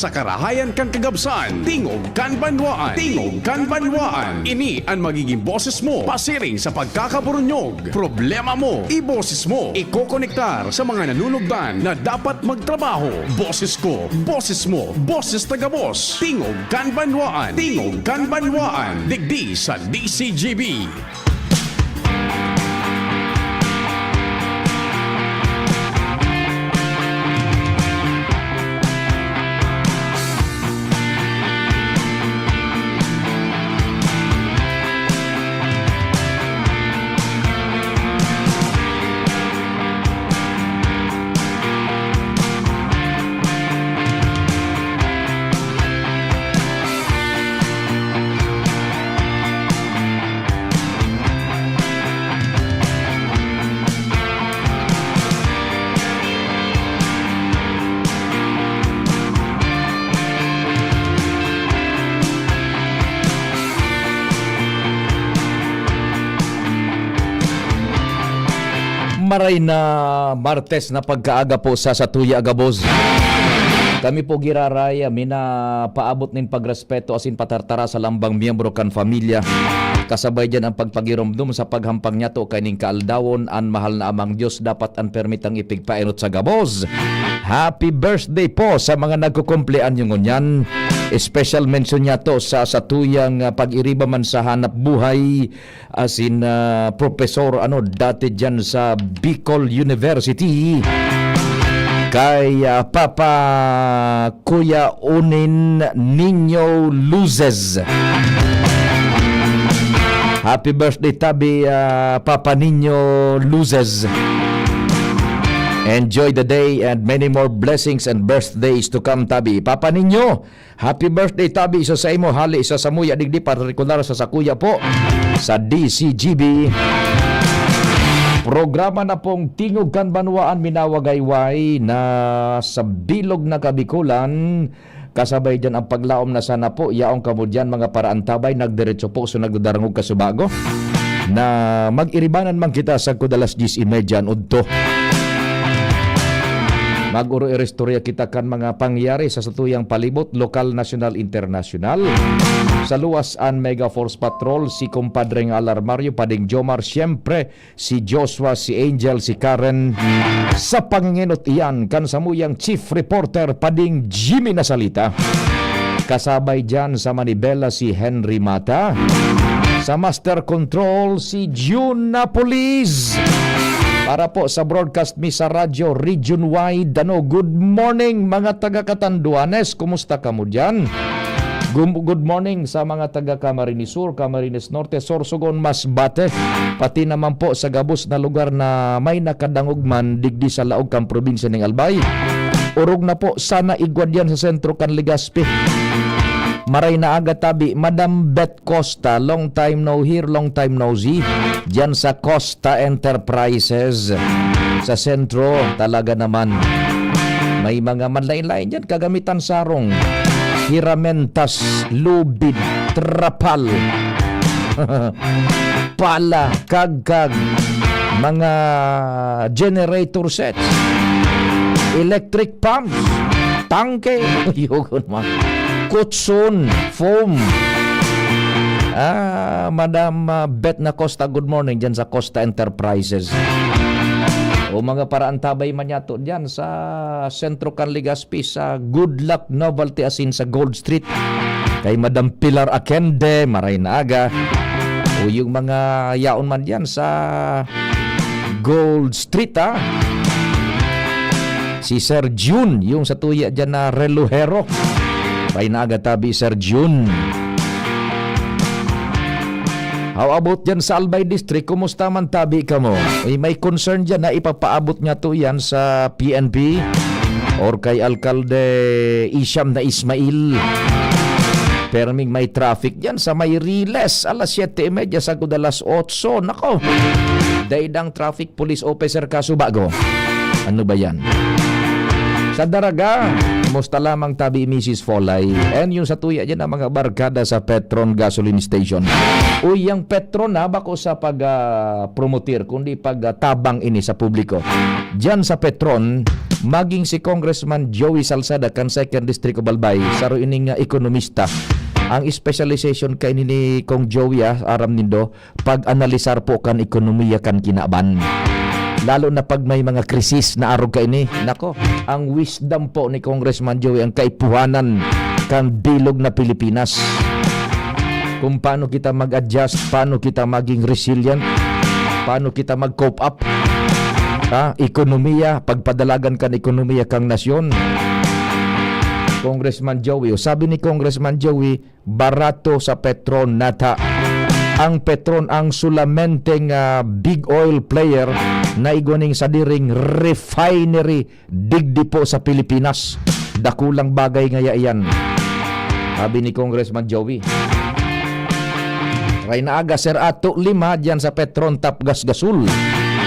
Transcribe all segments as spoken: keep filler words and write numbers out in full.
Sa karahayan kan kagabsan, tingog kan banwaan. Tingog kan banwaan. Ini an magiging boses mo pasiring sa pagkakaburunyog. Problema mo, iboses mo. Ikokonektar sa mga nanunugdan na dapat magtrabaho. Boses ko, boses mo, boses ta gabos. Tingog kan banwaan. Tingog kan banwaan. Digdi sa D C G B. Maray na Martes na pagkaaga po sa satuya gabos. Kami po giraray, minapaabot nin pagrespeto asin patartara sa lambang miyembro kan pamilya. Kasabay diyan ang pagpagiromdom sa paghampang niyato kaining kaaldawon, an mahal na Amang Dios dapat an permitang ipigpaenot sa gabos. Happy birthday po sa mga nagkukumpleanyo ngunyan. Special mention niyato sa satuyang, ah, pag-iriba man sa hanap buhay, asin, ah, profesor, ano, dati diyan sa Bicol University, kay, ah, Papa Kuya Unin Niño Luzes. Happy birthday, tabi, ah, Papa Niño Luzes. Enjoy the day and many more blessings and birthdays to come, tabi. Papa Niño, happy birthday, tabi, sa saimo, hali sa samuya digdi, partikular sa sakuya po, sa D C G B. Programa na pong Tingog kan Banwaan, minawagayway na sa bilog na Kabikolan. Kasabay diyan ang paglaom na sana po, yaon kamo diyan, mga paraantabay, nagdiretso po, so nagdadarangog kasubago na mag-iribanan man kita sagkod alas dyes y media an udto. Mag-oro-iristorya kita kan mga pangyayari sa satuyang palibot, lokal, nasyonal, internasyonal. Sa luwas, an Mega Force Patrol, si Compadre nga Alarmario, Pading Jomar, siyempre, si Joshua, si Angel, si Karen. Sa pangingenot iyan, kan samuyang chief reporter, Pading Jimmy Nasalita. Kasabay diyan sa manibela, si Henry Mata. Sa master control, si June Napolis. Para po sa broadcast mi sa radyo, region wide, ano, good morning, mga taga Catanduanes. Kumusta kamo diyan? Gum-, good morning sa mga taga Camarines Sur, Camarines Norte, Sorsogon, Masbate, pati naman po sa gabos na lugar na may nakadangog man digdi sa laog kan probinsya ning Albay. Orog na po sana igwa diyan sa sentro kan Legazpi. Maray na aga, tabi, Madam Beth Costa, long time no hear, long time no see. Diyan sa Costa Enterprises, sa sentro, talaga naman. May mga manlain-lain diyan, kagamitan, sarong, hiramentas, lubid, trapal, pala, kagkag, mga generator sets, electric pumps, tangke, yugon man, kutson, foam. Ah, Madam, ah, Beth na Costa, good morning diyan sa Costa Enterprises. O mga paraantabay man yato diyan sa sentro kan Legazpi, sa Good Luck Novelty asin sa Gold Street. Kay Madam Pilar Akende, maray na aga. O yung mga yaon man diyan sa Gold Street, ha? Si Sir Jun, yung sa tuya dyan na relohero. Maray na aga, tabi, Sir Jun. How about dyan sa Albay District? Kumusta man, tabi, kamo? May, may concern dyan na ipapaabot niyato yan sa P N P or kay Alkalde Isham na Ismail. Perming may traffic dyan sa may Riles, alas siyete y media sagkod alas otso. Nako, daydang traffic police officer ka, Subago. Ano ba yan? Sa Daraga, musta lamang, tabi, Misis Folay? And yung sa tuya dyan, ang mga barkada sa Petron Gasoline Station. Uy, yang Petron, ha, bako sa pag, ah, promoter, kundi pag, ah, tabang ini sa publiko. Dyan sa Petron, Maging si Congressman Joey Salceda kan Second District of Albay, saro ining, ah, ekonomista. Ang specialization kaini ni Cong Joey, ah, aram nindo, pag-analisar po kan ekonomiya kan kinaban. Lalo na pag may mga krisis na arog kaini. Nako, ang wisdom po ni Congressman Joey ang kaipuhanan kan bilog na Pilipinas. Kung paano kita mag-adjust, paano kita maging resilient, paano kita mag-cope up. Ha? Ekonomiya, pagpadalagan kan ekonomiya kang nasyon. Congressman Joey, o sabi ni Congressman Joey, barato sa Petron nata. Ang Petron ang solamenteng, ah, big oil player na igwa ning sadiring refinery digdi po sa Pilipinas. Dakulang bagay ngaya iyan, sabi ni Congressman Joey. Rayna Aga, Sir Ato, lima dyan sa Petron Tapgas Gasol.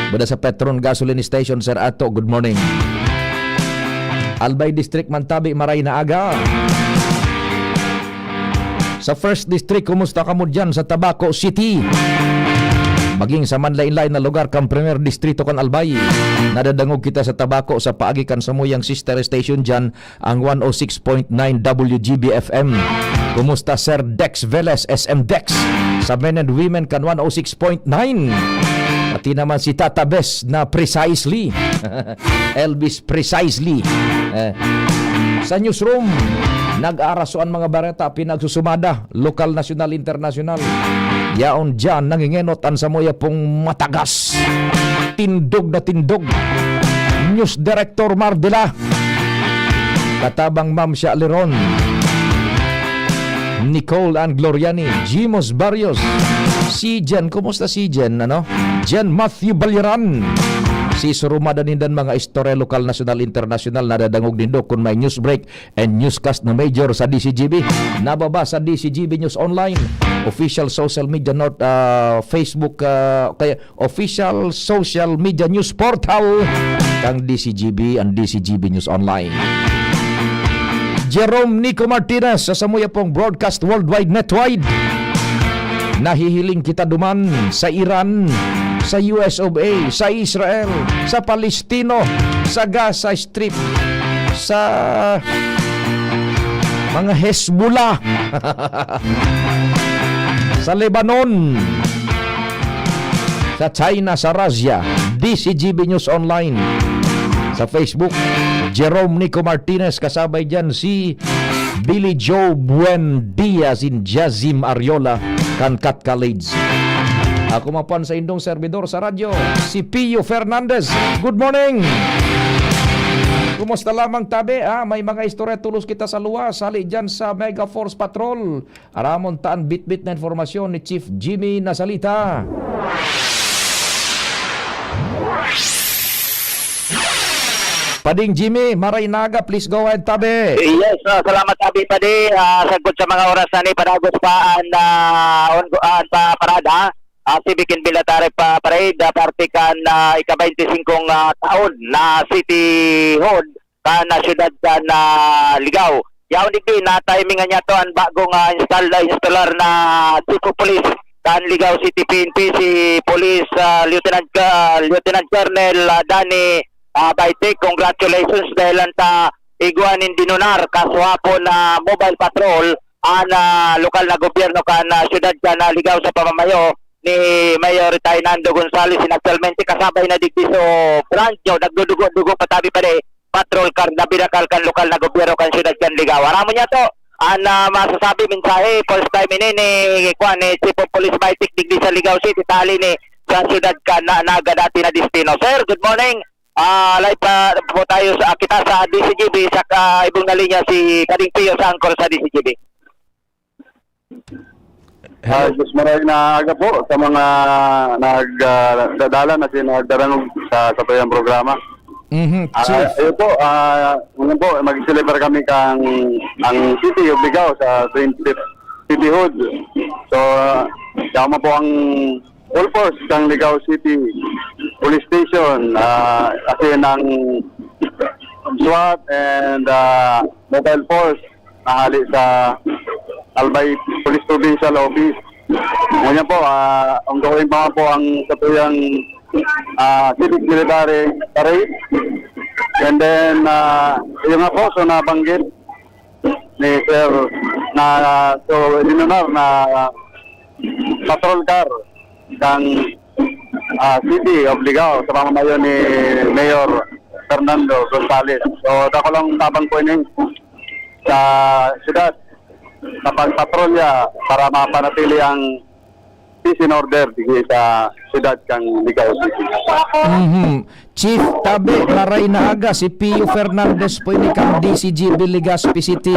Bada sa Petron Gasoline Station, Sir Ato, good morning. Albay District, Mantabi, Marayna Aga. Sa First District, kumusta kamo dyan sa Tabaco City? Maging sa manlain-lain na lugar kan Primer Distrito kan Albay. Nadadangog kita sa Tabaco sa paagi kan samuyang sister station dyan, ang one oh six point nine W G B F M. Kumusta Sir Dex Velez, S M Dex? Sa men and women kan one oh six point nine. Pati naman si Tata Bes na precisely. Elvis precisely. Eh, sa newsroom, nag-aaraso an mga bareta, pinagsusumada, lokal, nasyonal, internasyonal. Yaon diyan, nangingenot an samuya pong matagas. Tindog na tindog. News Director Mardila. Katabang Ma'am Sha Leron. Nicole and Gloriani, Jimos Barrios, si Jen, kumusta si Jen, ano? Jen Matthew Balyaran. Si Surumada nindan mga istorya lokal, nasyonal, internasyonal, nadadangog nindo kun may news break and newscast na major sa D C G B. Nababa sa D C G B News Online, official social media, not, ah, Facebook, ah, kaya official social media news portal kang D C G B, ang D C G B News Online. Jerome Nico Martinez sa samuya pong broadcast worldwide netwide. Nahihiling kita duman sa Iran, sa U S of A, sa Israel, sa Palestino, sa Gaza Strip, sa mga Hezbollah, sa Lebanon, sa China, sa Russia, D C G B News Online. Sa Facebook, Jerome Nico Martinez, kasabay dyan si Billy Joe Buendia, sin Jazim Ariola, kan Kat College. Ako mapan sa indong servidor sa radyo, si Pio Fernandez. Good morning! Kumusta lamang tabi, ha? May mga istorya tulos kita sa luwas. Hali dyan sa Mega Force Patrol. Aramon ta an bitbit na informasyon ni Chief Jimmy Nasalita. Pading Jimmy, Maray Naga, please go ahead, tabi. Yes, ah, salamat, tabi, padi. Ah, sagkod sa mga oras na ni, padagos pa an, ah, on, an pa parada, ah, Civic and Military pa, Parade, ah, parte kan, ah, ika-baynte singkong, ah, taon na cityhood kan, ah, siyudad kan, ah, Ligao. Yaon digdi, na-timing nga niya to an bagong, ah, install-, ah, installer na Chief of Police kan Ligao City P N P, si Police, ah, Lieutenant, ah, Lieutenant Colonel, ah, Danny, ah, Baitik. Congratulations dahil an ta igwa nin dinunar kasuhapon na mobile patrol an, ah, lokal na gobyerno kan, ah, siyudad kan, ah, Ligao sa pamamayo ni Mayor Ritaynando Gonzales, in actualmente kasabay na digdi so brand new, nagdudugo-dugo pa tabi pa di, patrol car na binakal kan lokal na gobyerno kan siyudad kan Ligao. Aram mo niya to, an, ah, masasabi, mensahe, first time ini ni, kuwan, ni Chief of Police Baitik digdi sa Ligao City, tali ni sa siyudad kan Naga dati na destino. Sir, good morning. Ah, live pa po tayo sa, kita sa D C G B, sa kaibong na linya si Pading Pio sa anchor sa D C G B. Ah, Hello. Diyos maray na aga po sa mga nag, ah, dadala na sin-, nagdarangog sa, sa tuyang programa. Mhm, Ah, Chief. Ayun po, ah, ngayon po, mag-celebrate kami kang, ang City of Ligao sa twenty-fifth Cityhood. So, ah, tama po ang full force kang Ligao City Police Station, ah, as in ang SWAT and, ah, mobile force na hali sa Albay Police Provincial Office. Ngunyan po, ah, ongoing pa nga po ang satuyang, ah, civic military parade. And then, ah, yung nga po, so nabanggit ni Sir na, so, dinunar na patrol car ng, ah, City of Ligao sa pamamayo ni Mayor Fernando Gonzales. So, dakulang tabang po ini sa siyudad sa pagpatrolya para mapanatili ang peace and order digdi sa siyudad kan Ligao City. Mhm. Chief, tabi, maray na aga, si Pio Fernandez po ini kan D C G B Legazpi City.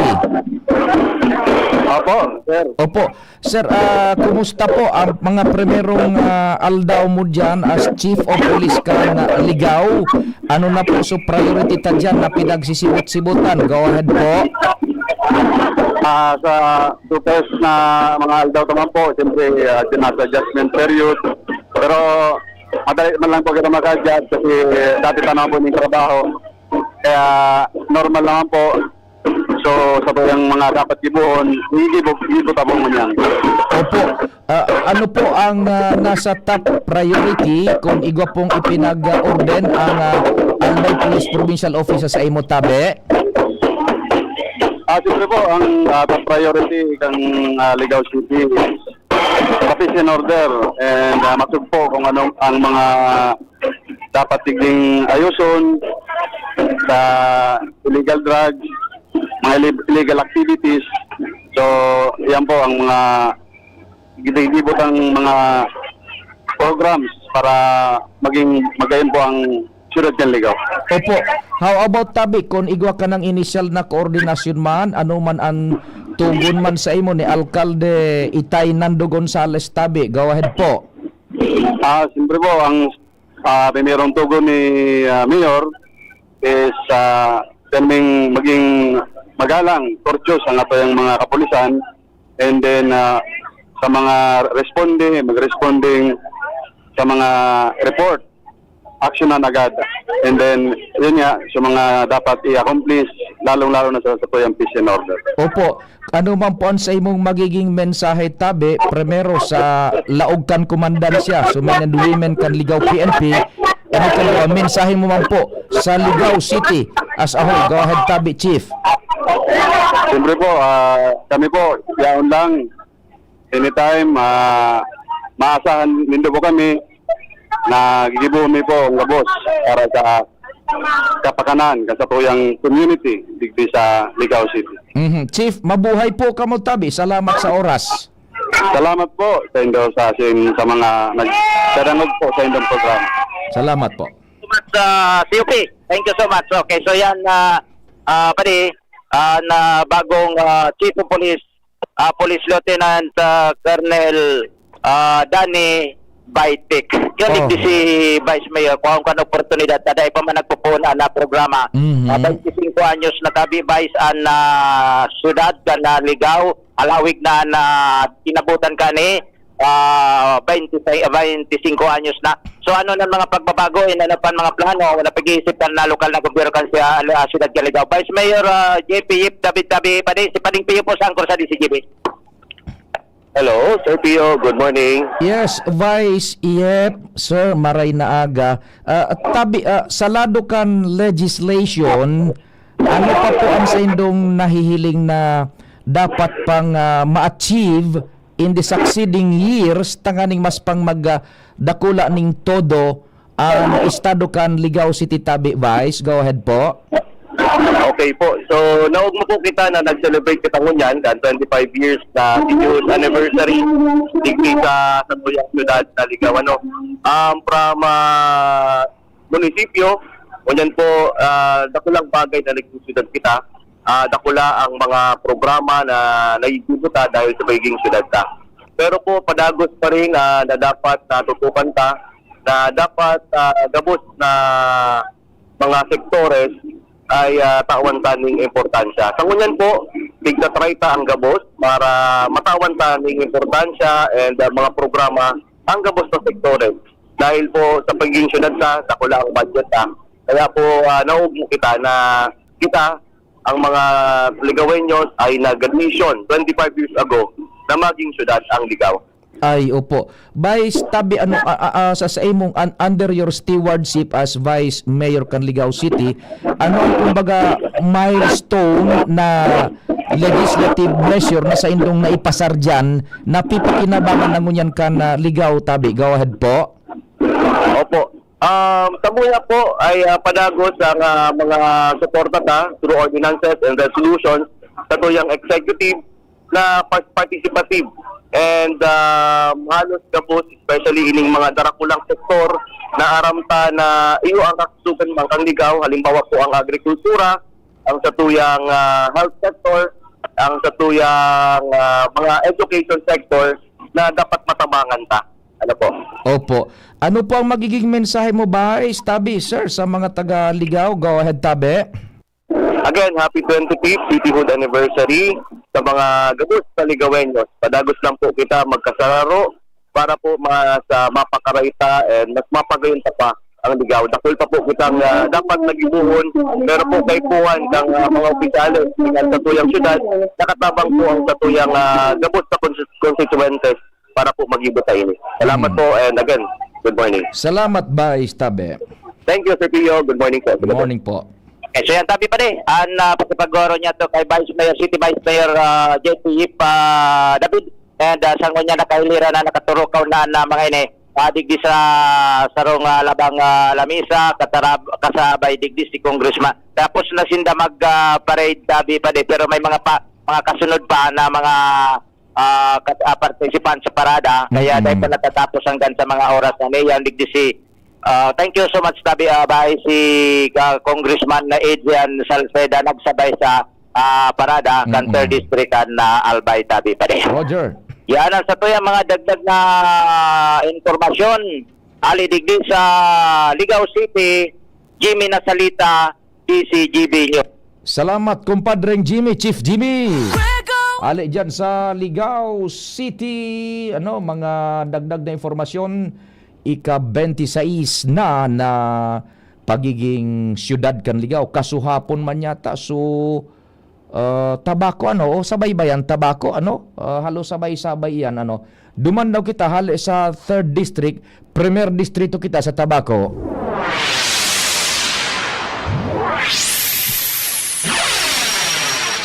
Opo, sir. Opo. Sir, ah, kumusta po ang mga primerong, ah, aldaw mo diyan as Chief of Police kan, ah, Ligao? Ano na po so priority ta diyan na pinagsisibot-sibotan? Go ahead po. Ah, sa two first na mga aldaw naman po, siyempre, ah, nasa adjustment period. Pero madali man lang po kita maka-adjust kasi dati pa naman po yung trabaho. Kaya normal naman po. So, sa tuyang mga dapat gibohon, gigibo, gigibo ta po ngunyan. Opo. Ah, ano po ang, ah, nasa top priority kung igwa pong ipinag-orden ang, ah, Albay Police Provincial Office sa imo tabi? Ah, siyempre po, ang, ah, top priority kang, ah, Ligao City, sa peace and order, and, ah, masugpo kung anong ang mga dapat tiging ayuson sa illegal drugs, mga ille-, illegal activities. So, yan po ang mga ginigibo ang mga programs para maging magayon po ang siyudad ng Ligao. Opo. How about tabi, kung igwa ka ng inisyal na koordinasyon man, ano man ang tugon man sa imo ni Alkalde Itay Nando Gonzales tabi? Go ahead po. Ah, siyempre po, ang, ah, primerong tugon ni, ah, Mayor is, ah, pirming maging magalang, courteous ang atong mga kapulisan, and then, ah, sa mga responde, mag-responding sa mga report, aksyonan agad. And then, yun nga, sa mga dapat i-accomplish, lalong-lalo na sa, sa tuyang peace and order. Opo. Ano man po ang sa imong magiging mensahe tabi, primero sa laog kan komandansya, so men and women kan Ligao P N P, ano po ang mensahe mo man po sa Ligao City as a whole? Go ahead, tabi, Chief. Siyempre po, ah, kami po, yaon lang. Anytime, ah, maasahan nindo po kami na gigibo mi po ang gabos para sa kapakanan kan satuyang community digdi sa Ligao City. Mhm. Chief, mabuhay po kamo tabi. Salamat sa oras. Salamat po sa indo sa asin, sa mga nagdadangog po sa indong programa. Salamat po. Salamat sa C O P. Thank you so much. Okay, so yan, ah, ah, padi, ah, na bagong, ah, Chief of Police, ah, Police Lieutenant, ah, Colonel, ah, Danny Baitik. Yun, Oh. Digdi si Vice Mayor, kung kan oportunidad, ta dai pa man nagpupunan na programa. Mhm. Ah, twenty-five anyos na tabi, Vice, an, ah, syudad kan, ah, Ligao, halawig na, na kinabutan ka ni, ah, twenty, twenty-five anyos na. So, ano na mga pagbabago, ano na pan mga plano, wala pag-iisip kan na lokal na gobyerno kan siya, ah, syudad kan Ligao. Vice Mayor, ah, J P Yip, David Tabi, padi, si Pading Pio po sa angkor sa D C G B. Hello, Sir Pio. Good morning. Yes, Vice Yep, Sir, maray na aga. Ah, tabi, ah, sa lado kan legislation, ano pa po ang sa indong nahihiling na dapat pang, ah, ma-achieve in the succeeding years, tanganing mas pang mag, ah, dakula ning todo ang estado kan Ligao City tabi, Vice? Go ahead po. Okay po. So, naugma po kita na nag-celebrate kita ngunyan, kan twenty-five years na senior anniversary, digdi sa, sa tuyang syudad na Ligao, ano. Um, from, ah, munisipyo, ngunyan po, ah, dakulang bagay na naging syudad kita. Ah, dakula ang mga programa na naiibuta dahil sa pagiging syudad ta. Pero po, padagos pa rin, ah, na dapat natutukan ta, na dapat, ah, gabos na mga sektores ay, ah, tawan ta ning importansya. Sa ngunyan po, tigta-try ta ang gabos para matawan ta ning importansya and, ah, mga programa ang gabos na sektores. Dahil po sa pagiging syudad ta, dakula ang budget ta. Kaya po, ah, naugmo kita na kita, ang mga Ligaweños, ay nag-mission twenty-five years ago na maging syudad ang Ligao. Ay, opo. Vice Tabi, ano, a- a- a- sa, sa imong un- under your stewardship as Vice Mayor kan Ligao City, ano ang, kumbaga, milestone na legislative measure na saindong naipasar diyan na pipakinabangan na ngunyan kan, ah, Ligao Tabi? Go ahead po. Opo. Um, sa muna po ay, ah, padagos ang, ah, mga suporta ta through ordinances and resolutions sa tuyang executive na pas- participative and, um, halos gabos, especially ining mga darakulang sektor na aram ta na iyo ang kakasugan man kan Ligao, halimbawa po ang agrikultura, ang satuyang, ah, health sector, ang satuyang, ah, mga education sector na dapat matabangan ta. Ano po? Opo. Ano po ang magiging mensahe mo, Vice Tabi, sir, sa mga taga Ligao? Go ahead, Tabi. Again, happy twenty-fifth cityhood anniversary sa mga gabos na Ligawenyos. Padagos lang po kita magkasararo para po mas, ah, mapakaray ta and mas mapagayon ta pa ang Ligao. Dakul pa po kitang, ah, dapat nagibohon, pero po kaipuhan kang, ah, mga opisyales, kan satuyang syudad, nakatabang po ang satuyang, ah, gabos na konsti- konstituyentes para po magibo ta ini. Salamat Mm. po and again, good morning. Salamat, Vice Tabi. Thank you, Sir Pio. Good morning po. Good morning po. Eh, so yan, Tabi, padi, ang, ah, pakipagoro niya to kay Vice Mayor, City Vice Mayor, ah, J P Yip, ah, David. And, ah, sa ngunyan nakahilira na nakaturukaw na, na mga ini, ah, digdi sa sarong, ah, labang, ah, lamisa, katarab, kasabay digdi si Congressman. Tapos na sinda mag, ah, parade, Tabi, padi, pero may mga pa, mga kasunod pa na mga, ah, kat- ah, participant sa parada. Kaya Mm-mm. dahil pa natatapos hanggang sa mga oras na niyan, digdi si Ah, thank you so much, Tabi. Ah, bahay si, ah, Congressman na Adrian Salceda nagsabay sa, ah, parada kan Mm-mm. third District kan, ah, Albay, Tabi, pare. Roger. Yan ang sa tuyang mga dagdag na impormasyon. Ali digdi sa Ligao City, Jimmy Nasalita, D C G B News. Salamat, kumpadreng Jimmy, Chief Jimmy. Ali dyan sa Ligao City, ano, mga dagdag na impormasyon, ika-twenty-six na na pagiging siyudad kan Ligao. Kasuhapon man yata, so, ah, Tabaco, ano, o sabay ba yan, Tabaco, ano? Ah, halos sabay-sabay yan, ano. Duman daw kita hali sa third district, premier distrito kita sa Tabaco.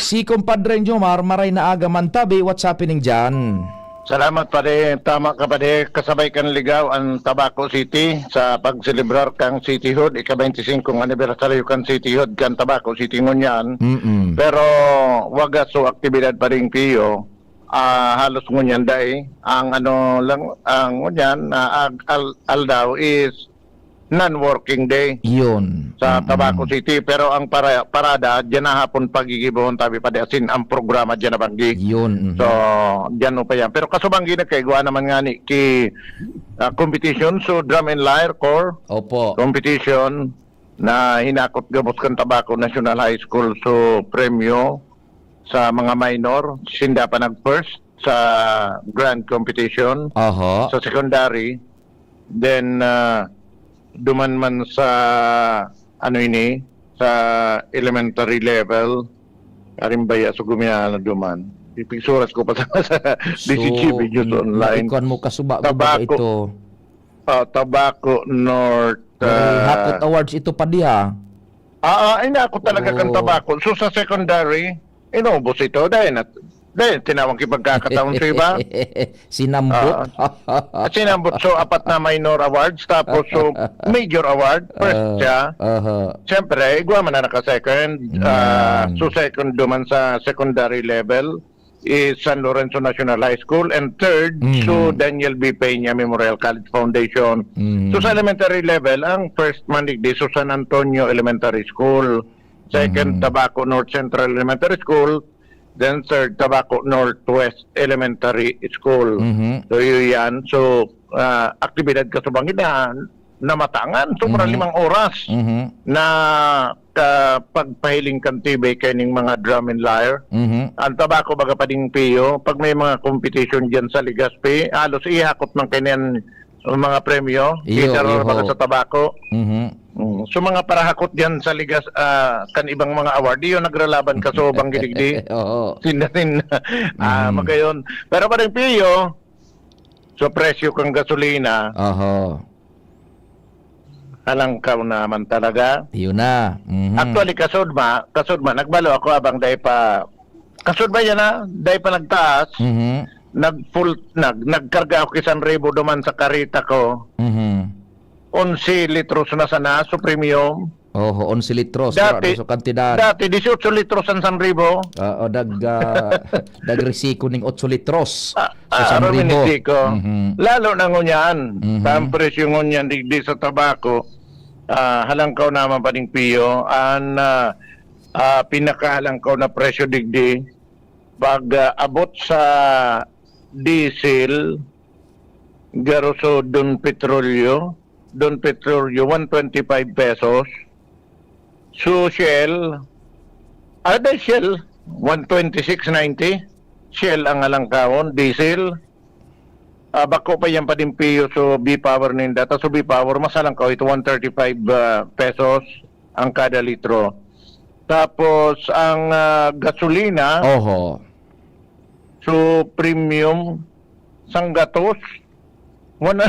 Si Compadre Jomar, maray na aga man, Tabi, what's happening dyan? Salamat, pare. Tama ka, pare. Kasabay kan Ligao ang Tabaco City sa pagselebrar kan cityhood, ika-twenty-singkong anibersaryo kan cityhood kan Tabaco City ngunyan. Mm-mm. Pero wagas so aktibidad pa rin, Pio. Ah, halos ngunyan dai. Ang ano lang, ang ngunyan, ah, ag- al- aldaw is non-working day Yun. sa Mm-mm. Tabaco City. Pero ang para, parada, diyan na hapon pagigibon, tabi pa di asin ang programa diyan na banggi. Yun. Mhm. So, diyan mo pa yan. Pero kasubanggi na kay, gawa naman nga ni, ki, ah, competition, so drum and lyre, corps, Opo. competition na hinakot gabos kan Tabaco National High School, so premyo sa mga minor, sinda pa nag-first sa grand competition. Aha. Sa secondary, then, ah, duman man sa, ano ini, sa elementary level, arimbaya, so gumiyan na duman. Ipigsuras ko pa sa, sa So, D C G B News Online. naikuan mo kasuba ko ba Tabaco. Ito? Ah, Tabaco North. May ah, Hakot Awards ito pa diha. Ah, ah, ay, ako talaga kan Oo. Tabaco. So, sa secondary, inubos ito. Dahil na, dahil tinawag kipagkakataon sa iba. Sinambot. At sinambot, so, apat na minor awards, tapos, so, major award, first Ah, siya. Aha. Siyempre, igwa man na naka-second. Ah, Yan. so, second duman sa secondary level is San Lorenzo National High School, and third, Mhm. so, Daniel B. Peña Memorial College Foundation. Mhm. So, sa elementary level, ang first man digdi, so, San Antonio Elementary School. Second, Mhm. Tabaco North Central Elementary School. Then, third, Tabaco Northwest Elementary School. Mhm. So, yun yan. So, ah, aktibidad kasubangin na namatangan. Sobra Mhm. limang oras Mhm. na ka, pagpahiling kan T V kaining mga drum and lyre. Mhm. Ang Tabaco, baga pa ding Pio, pag may mga competition dyan sa Legazpi, halos ihakot man kaniyan ang mga premyo. Iyo, Either iyo, baga ho. sa Tabaco. Mhm. Mm. So, mga parahakot dyan sa Ligas, ah, kan ibang mga award, iyo nagralaban ka so banggidigdi. Oo. Sinda, sinda. Ah, Mhm. magayon. Pero pa rin, Pio, So, presyo kan gasolina, Oho. halangkaw naman talaga. Yun na. Mhm. Actually, kasudma, kasudma, nagbalo ako abang dai pa, kasudma yan, ah, dai pa nagtaas. Mhm. Nag-full, nag-, nagkarga ako ki San Ribo duman sa kareta ko. Mhm. Onse litros na sana, so premium. Oho, onse litros, Dati, grabe sa kantidad. dati, dieciocho litros ang San Ribo. Oo, dag-, ah, dagrisiko ning otso litros Ah, sa ah, San Ribo. Rominisiko. Mhm. Lalo na ngunyan, Mhm. ang presyo ngunyan digdi sa tabako, ah, halangkaw naman pa ning piyo. Ang, ah, ah, pinakahalangkaw na presyo digdi, pag, ah, abot sa diesel, garo so Don Petrolyo, Don Petrolyo, one twenty-five pesos. So, Shell, ah, dai Shell, one twenty-six ninety. Shell ang halangkawon, diesel. Ah, bako pa yan padimpiyo, so B-Power ninda. Ta so B-Power, mas halangkaw ito, one thirty-five, ah, pesos ang kada litro. Tapos, ang, ah, gasolina, Oho. so premium, sanggatos, one,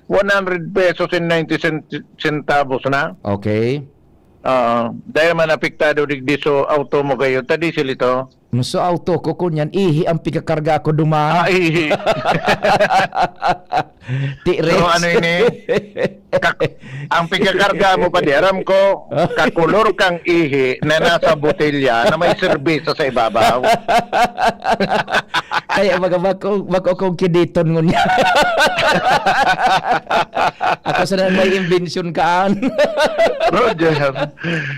one hundred pesos and ninety cent-, centavos na. Okay. Oo. Dahil man apektado digdi so auto mo kayo, ta diesel ito. So, auto ko, kunyan, ihi ang pikakarga ko duman. Ah, ihi. Ti So, Rex. ano ini? Kak-, ang pikakarga mo pa, di aram ko, kakulor kang ihi na nasa botelya na may serbesa sa ibabaw. Kaya baga bako, bako kong kiniton ngunyan. Ako sana may imbensyon kaan. Roger.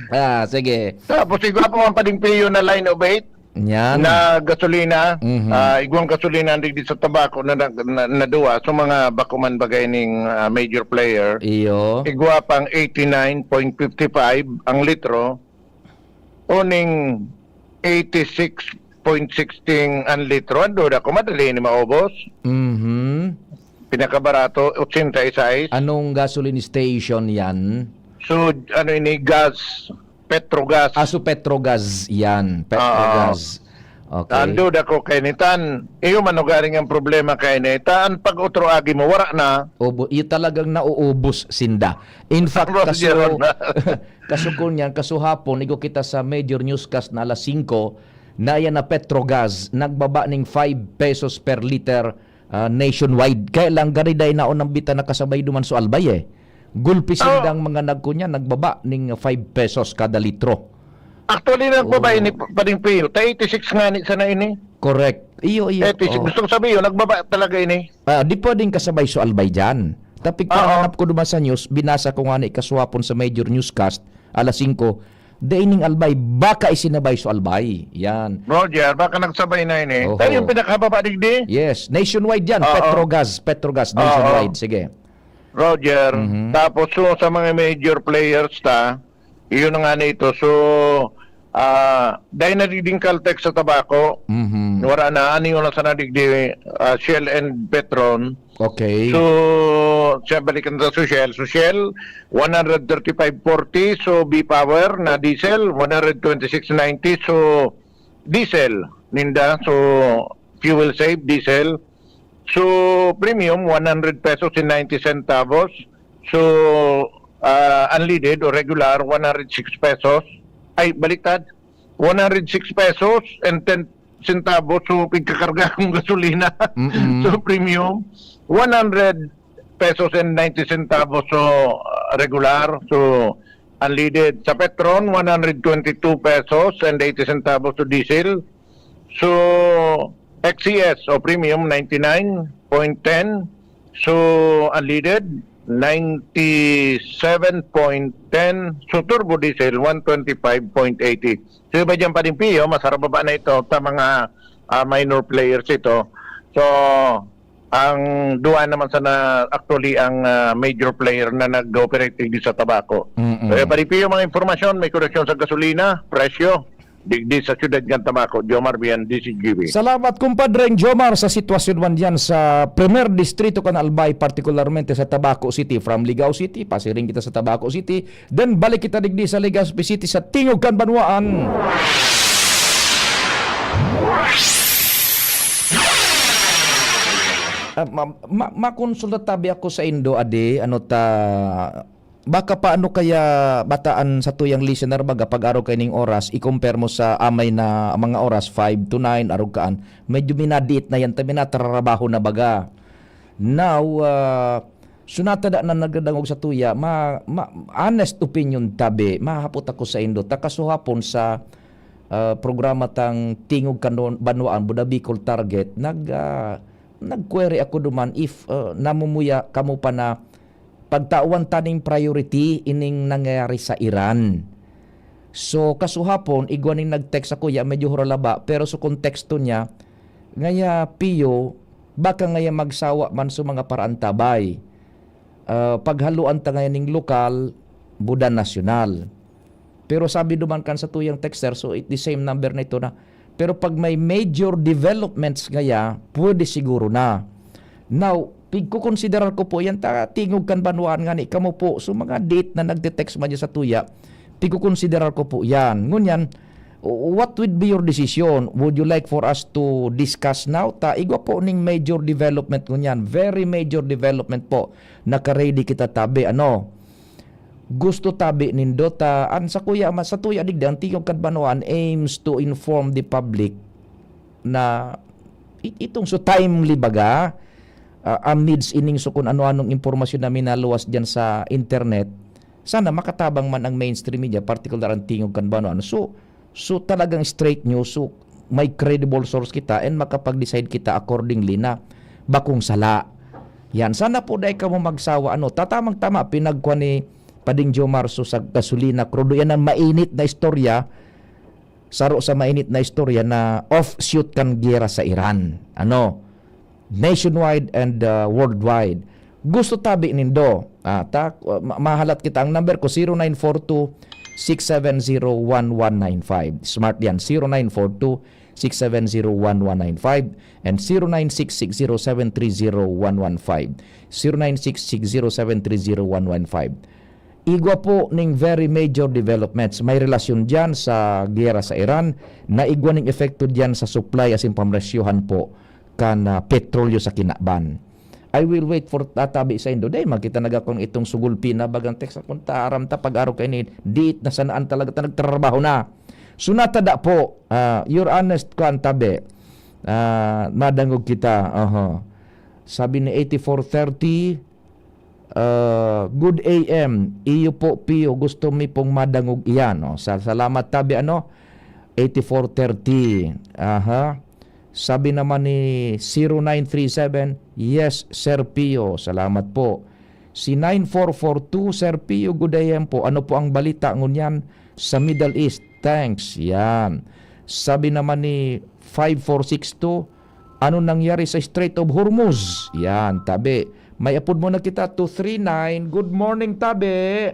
Ah, sige. Tapos, igwa pa man padimpiyo na line of eight Yan. na gasolina. Mhm. Ah, igwang gasolina ang digdi sa tabako na, na, na, na duwa. So, mga bako man bagay ning, ah, major player. Iyo. Igwa pang eighty-nine point fifty-five ang litro. O ning eighty-six point sixteen ang litro. Ang duda ko, madali ni maubos. Mhm. Pinakabarato, ochenta y seis. Anong gasoline station yan? So, ano ini, gas, Petrogas. Ah, so Petrogas yan. Petrogas. Oo. Okay. Ang duda ko kay ni tan, iyo man ugaring ang problema kay ni tan, pag otro agi mo, wara na. Ubo-, iyo talagang nauubos sinda. In fact, Roger kaso, Ronald. kaso ko niyan, kaso hapon, igo kita sa major newscast na alas singko, na yan na Petrogas, nagbaba ning five pesos per liter, ah, nationwide. Kaya lang, gari dai naon ang bita nakasabay duman so Albay, eh. Gulpi Oo. sindang mga nagkunya, nagbaba ning five pesos kada litro. Actually, nagbaba Oo. ini pa rin, Pio. Ta eighty-six nga ni sana ini. Correct. Iyo, iyo. eighty-six. Oo. Gustong sabihin, nagbaba talaga ini. Ah, di pwedeng kasabay so Albay dyan. Tapig Oo. pahanap ko duman sa news, binasa ko nga ni kaswapon sa major newscast, alas singko, dai ning Albay, baka isinabay so Albay. Yan. Roger, baka nagsabay na ini. Oho. Tayo yung pinakababa digdi? Yes, nationwide yan. Oo. Petrogas, Petrogas, Oo. nationwide. Sige. Roger, Mhm. tapos so, sa mga major players ta, iyon na nga na ito. So, ah, dahil na digding Caltex sa tabako, Mhm. wala na, ani wala sa nadigdi, ah, Shell and Petron. Okay. So, siya balikan sa so Shell. So, Shell, one hundred thirty-five forty. So, B-Power na diesel, one hundred twenty-six ninety. So, diesel, ninda. So, fuel save, diesel. So, premium, one hundred pesos and ninety centavos. So, ah, unleaded o regular, one hundred six pesos. Ay, baliktad. One hundred six pesos and ten centavos. So, pagkakarga kong gasolina. Mm-mm. So, premium, one hundred pesos and ninety centavos. So, ah, regular. So, unleaded. Sa Petron, one hundred twenty-two pesos and eighty centavos. So, diesel. So, X C S o premium, ninety-nine point ten. So, unleaded, ninety-seven point ten. So, turbo diesel, one twenty-five point eighty. So, iba dyan pa rin, Pio, mas harababa na ito sa mga, ah, minor players ito. So, ang duwa naman sana actually ang, ah, major player na nag-operate digdi sa tabako. Mm-mm. So, iba rin, Pio, mga impormasyon, may koreksyon sa gasolina, presyo, digdi sa siyudad kan Tabaco, Jomar Bian, D C G B. Salamat, kumpadreng Jomar, sa sitwasyon man diyan sa Primer Distrito kan Albay, partikularmente sa Tabaco City. From Ligao City, pasiring kita sa Tabaco City, then balik kita digdi sa Legazpi City, sa Tingog kan Banwaan. Ah, ma-, ma-, makonsulta tabi ako sa indo, adi, ano ta, baka paano kaya bataan sa tuyang listener, baga, pag-araw kaining oras, i-compare mo sa amay na mga oras, five to nine, arog kaan, medyo minadiit na yan, ta minatrarabaho na baga. Now, ah, so natada na nagdadangog sa tuya, ma-, ma-, honest opinion tabi, mahapot ako sa indo, ta kasuhapon sa, ah, programa tang Tingog kan Banwaan, Buda Bicol Target, nag, ah, nag-query ako duman if, ah, namumuya kamo pa na pagtawan ta ning priority ining nangyayari sa Iran. So, kasuhapon, igwa ning nag-text ako, ya, medyo huralaba, pero sa konteksto niya, ngaya, Pio, baka ngaya magsawa man sa mga paraan tabay. Ah, paghaluan ta ngaya ning lokal, buda nasyonal. Pero sabi duman kan sa tuyang texter, so it the same number na ito na. Pero pag may major developments ngaya, pwede siguro na. Now, pigkukonsiderar ko po yan, ta tingog kan banwaan nga ni kamo po. So mga date na nagte-text man dyan sa tuya, pigkukonsiderar ko po yan. Ngunyan, what would be your decision? Would you like for us to discuss now? Ta igwa po ning major development ngunyan. Very major development po. Naka-ready kita tabi. Ano? Gusto tabi nindo ta an sa kuya ma-, sa tuya digdi, ang Tingog kan Banwaan aims to inform the public na it-, itong so timely baga, ah, amidst ining so kung ano-anong impormasyon na minaluwas diyan sa internet, sana makatabang man ang mainstream media, partikular ang Tingog kan Banwaan. So, so talagang straight news, so may credible source kita and makapag-decide kita accordingly na bakong sala. Yan, sana po dai kamo magsawa, ano, tatamang-tama, pinagkwa ni Pading Jomar so sa gasolina, krudo. Yan ang mainit na istorya, saro sa mainit na istorya na offshoot kan giyera sa Iran. Ano? Nationwide and, uh, worldwide. Gusto tabi nindo. Ah, ta, uh, ma-, mahalat kita. Ang number ko, zero nine four two, six seven zero, one one nine five. Smart yan. Zero nine four two, six seven zero, one one nine five and zero nine six six zero seven three zero one one five. Zero nine six six zero seven three zero one one five. Igwa po ning very major developments. May relasyon diyan sa giyera sa Iran na igwa ning epekto diyan sa supply asin pamresyohan po kan, ah, petrolyo sa kinaban. I will wait for tatabi sa indo. Dai man kita nagakon itong sugulpi na bagang text. Kung ta, aram ta, pag-araw kaini, diit na sanaan talaga ta nagtrabaho na. So, natada po, ah, your honest kuan tabi. Ah, madangog kita. Oho. Sabi ni eighty-four thirty, ah, "Good A M. Iyo po, Pio. Gusto mi pong madangog iyan." Oh, sa-, salamat tabi, ano? Eighty-four thirty. Aha. Sabi naman ni zero nine three seven, "Yes, Sir Pio. Salamat po." Si nine four four two, "Sir Pio, good A M po. Ano po ang balita ngunyan sa Middle East? Thanks." Yan. Sabi naman ni five four six two, "Ano nangyari sa Strait of Hormuz?" Yan, tabi. May apod muna kita, two three nine. Good morning, tabi.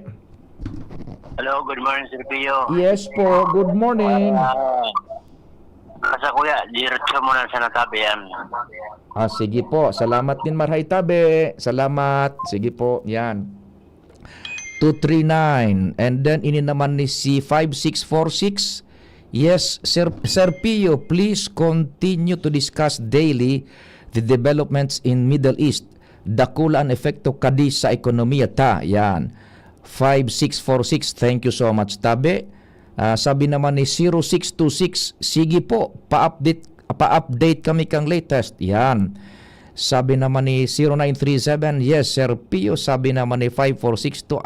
Hello, good morning, Sir Pio. Yes po, good morning. Ah, basta, kuya, diretso mo na sa natabi yan. Ah, sige po. Salamat din, Marhay Tabi. Salamat. Sige po, yan. Two three nine. And then, ini naman ni si five six four six. "Yes, Sir, Sir Pio, please continue to discuss daily the developments in Middle East. Dakula an epekto kadi sa ekonomiya ta." Yan. Five six four six, thank you so much, tabi. Ah, sabi naman ni zero six two six, "Sige po, pa-update, pa-update kami kang latest." Yan. Sabi naman ni zero nine three seven, "Yes, Sir Pio." Sabi naman ni five four six two,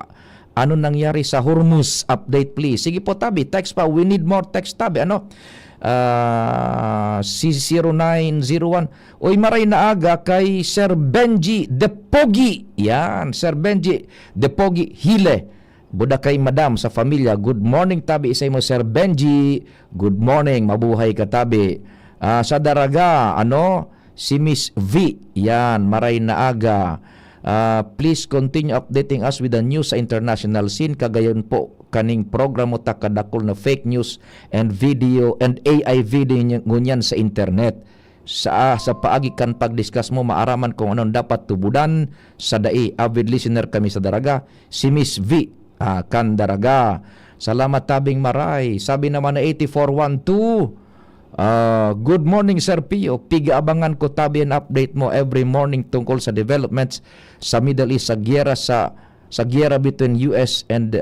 "Ano nangyari sa Hormuz? Update, please." Sige po, tabi. Text pa. We need more text, tabi. Ano? Ah, si zero nine zero one. Oy, maray na aga kay Sir Benji De Pogi. Yan, Sir Benji De Pogi Hile. Buda kay Madam sa Familia. Good morning, tabi, sa imo, Sir Benji. Good morning, mabuhay ka, tabi. Ah, sa Daraga, ano, si Miss V. Yan, maray na aga. Ah, please continue updating us with the news sa international scene. Kagayon po, kaning programa ta kadakol na fake news and video and A I video ngunyan sa internet. Sa, sa paagi kan pag-discuss mo, maaraman kung anong dapat tubudan sa dai. Avid listener kami sa Daraga, si Miss V, ah, kan Daraga. Salamat, tabing maray. Sabi naman na eighty-four one two, Ah, good morning, Sir Pio. Pigaabangan ko tabi an update mo every morning tungkol sa developments sa Middle East, sa giyera sa, sa giyera between U S and,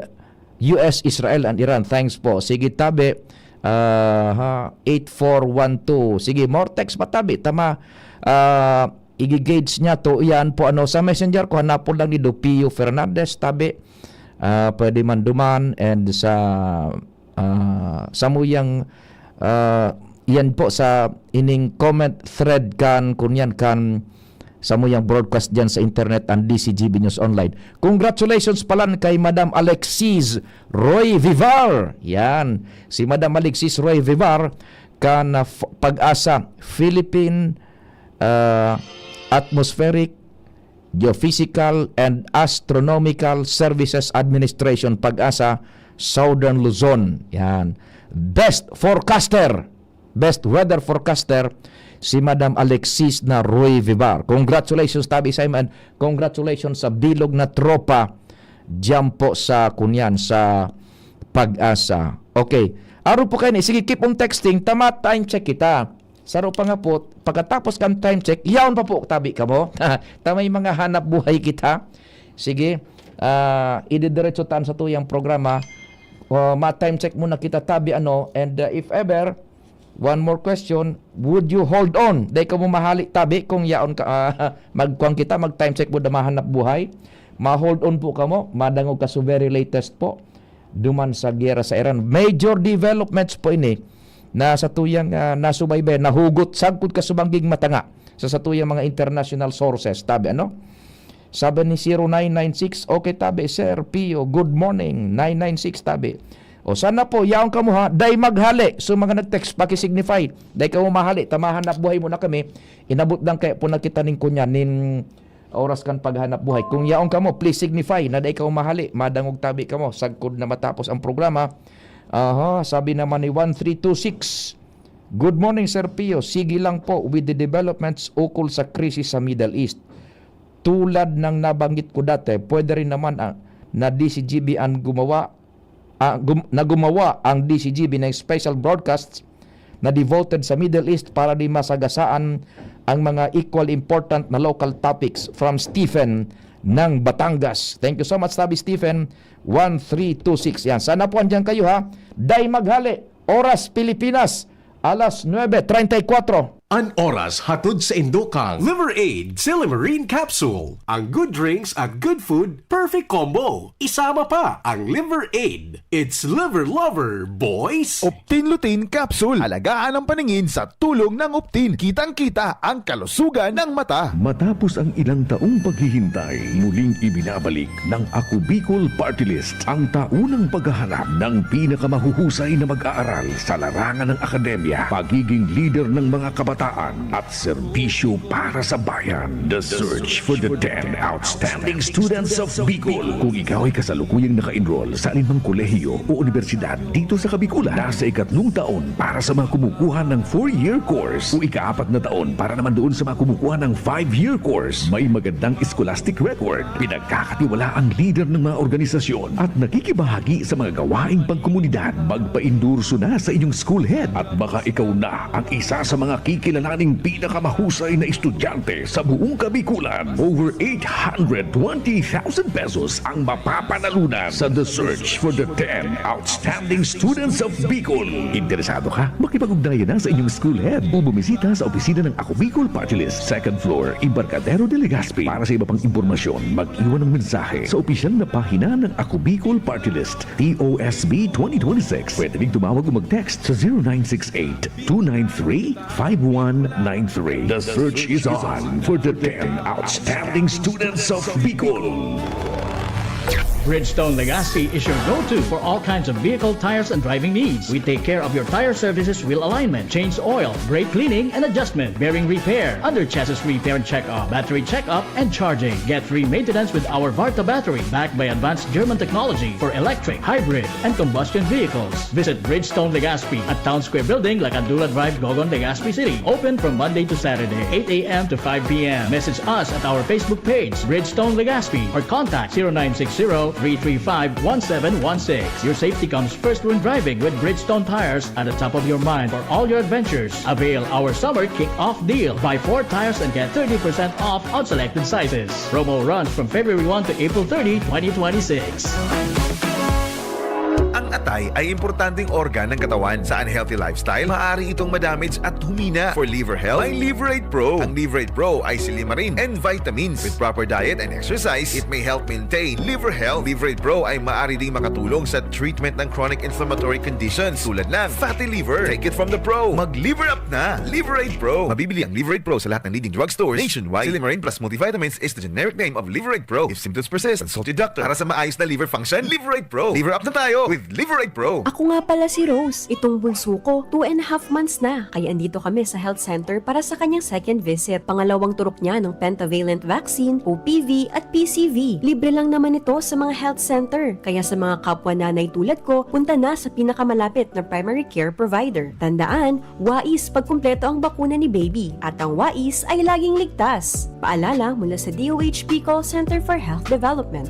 U S, Israel and Iran. Thanks po. Sige, tabi. Ah, ha, eight four one two. Sige, more text pa tabi. Tama. Ah, igigage niya to. Yan po, ano, sa messenger ko, hanapon lang ni Dopio Fernandez, tabi. Ah, pwede man duman and sa, ah, samuyang, ah, yan po sa ining comment thread kan, kunyan kan samuyang broadcast dyan sa internet, ang D C G B News Online. Congratulations palan kay Madam Alexis Roy Vivar. Yan. Si Madam Alexis Roy Vivar kan, ah, F-, PAGASA, Philippine, ah, Atmospheric, Geophysical and Astronomical Services Administration, PAGASA, Southern Luzon. Yan. Best forecaster, best weather forecaster, si Madam Alexis na Roy Vivar. Congratulations, tabi sa imo, and congratulations sa bilog na tropa diyan po sa, kunyan, sa PAGASA. Okay. Aro po kayo ni. Sige, keep on texting. Tama, time check kita. Saro pa nga po, pagkatapos kan time check, yaon pa po tabi kamo. Ta may mga hanap buhay kita. Sige, ah, ididiretso tan sa tuyang programa. Ah, ma-time check muna kita tabi, ano, and, ah, if ever, one more question, would you hold on? Dai kamo mahali tabi kung yaon ka, ah, magkuan kita, mag-time check mo na mahanap buhay. Ma-hold on po kamo, madangog ka sa very latest po duman sa giyera sa Iran. Major developments po ini na sa tuyang, ah, nasubaybay, nahugot sagkod ka subangging matanga sa satuyang mga international sources. Tabi, ano? Sabi ni zero nine nine six, "Okay, tabi, Sir Pio, good morning." Nine nine six, tabi. O sana po, yaon kamo ha, dai maghali. So, mga nag-text, paki-signify. Dai kamo mahali, tamahan na buhay mo na kami. Inabot lang kaya po na kita ning kunya, nin oras kan paghanap buhay. Kung yaon kamo, please signify na dai kamo mahali, madangog tabi kamo sagkod na matapos ang programa. Aha, sabi naman ni one three two six, "Good morning, Sir Pio. Sige lang po with the developments ukol sa krisis sa Middle East. Tulad ng nabanggit ko dati, pwede rin naman, ah, na D C G B an gumawa, ah, gum-, na gumawa ang D C G B ng special broadcasts na devoted sa Middle East para di masagasaan ang mga equal important na local topics." From Stephen ng Batangas. Thank you so much, sabi Stephen, one three two six. Yan. Sana po andyan kayo, ha. Dai maghali. Oras Pilipinas, alas nuebe treinta y cuatro. An oras hatod sa indokang Liver Aid Silymarin Capsule. Ang good drinks at good food, perfect combo. Isama pa ang Liver Aid. It's Liver Lover, boys! Optin Lutein Capsule. Alagaan ang paningin sa tulong ng Optin. Kitang-kita ang kalusugan ng mata. Matapos ang ilang taong paghihintay, muling ibinabalik ng Ako Bicol Party List, ang taunang paghahanap ng pinakamahuhusay na mag-aaral sa larangan ng akademya, pagiging lider ng mga kabataan, at serbisyo para sa bayan. The search for the ten outstanding students of Bicol. Kung ikaw ay kasalukuyang naka-enroll sa alinmang kolehiyo o unibersidad dito sa Kabikulan, nasa ikatlong taon para sa mga kumukuha ng four-year course o ikaapat na taon para naman doon sa mga kumukuha ng five-year course, may magandang scholastic record, pinagkakatiwala ang lider ng mga organisasyon at nakikibahagi sa mga gawaing pangkomunidad, magpaendorso na sa inyong school head at baka ikaw na ang isa sa mga kikilalaning pinakamahusay na estudyante sa buong Kabikulan. Over eight hundred twenty thousand pesos ang mapapanalunan sa The Search for the ten Outstanding Students of Bicol. Interesado ka? Makipag-ugnayan na sa inyong school head o bumisita sa opisina ng Ako Bicol Party List, second floor, Embarcadero de Legazpi. Para sa iba pang impormasyon, mag-iwan ng mensahe sa opisyal na pahina ng Ako Bicol Party List, T O S B twenty twenty-six. Pwede ring tumawag o mag-text sa zero nine six eight, two nine three, five one nine three. The search is on for the ten outstanding students of Bicol. Bridgestone Legazpi is your go-to for all kinds of vehicle tires and driving needs. We take care of your tire services, wheel alignment, change oil, brake cleaning and adjustment, bearing repair, under chassis repair and checkup, battery checkup and charging. Get free maintenance with our Varta battery, backed by advanced German technology for electric, hybrid, and combustion vehicles. Visit Bridgestone Legazpi at Town Square Building, Lacandula Drive, Gogon, Legazpi City. Open from Monday to Saturday, eight a m to five p m. Message us at our Facebook page, Bridgestone Legazpi, or contact zero nine six zero, three three five, one seven one six. Your safety comes first when driving with Bridgestone tires at the top of your mind for all your adventures. Avail our summer kick-off deal. Buy four tires and get thirty percent off on selected sizes. Promo runs from February one to April thirty, twenty twenty-six. Ang atay ay importanteng organ ng katawan. Sa unhealthy lifestyle, maaari itong madamage at humina. For liver health, may Liverate Pro. Ang Liverate Pro ay silimarin and vitamins. With proper diet and exercise, it may help maintain liver health. Liverate Pro ay maaari ding makatulong sa treatment ng chronic inflammatory conditions tulad ng fatty liver. Take it from the pro. Mag-liver up na! Liverate Pro. Mabibili ang Liverate Pro sa lahat ng leading drugstores nationwide. Silimarin plus multivitamins is the generic name of Liverate Pro. If symptoms persist, consult your doctor. Para sa maayos na liver function, Liverate Pro. Liver up na tayo with Liverate Pro. Ako nga pala si Rose, itong bunso ko, two and a half months na. Kaya andito kami sa health center para sa kanyang second visit. Pangalawang turok niya ng pentavalent vaccine, O P V at P C V. Libre lang naman ito sa mga health center. Kaya sa mga kapwa nanay tulad ko, punta na sa pinakamalapit na primary care provider. Tandaan, wais pagkumpleto ang bakuna ni baby. At ang wais ay laging ligtas. Paalala mula sa D O H P Call Center for Health Development.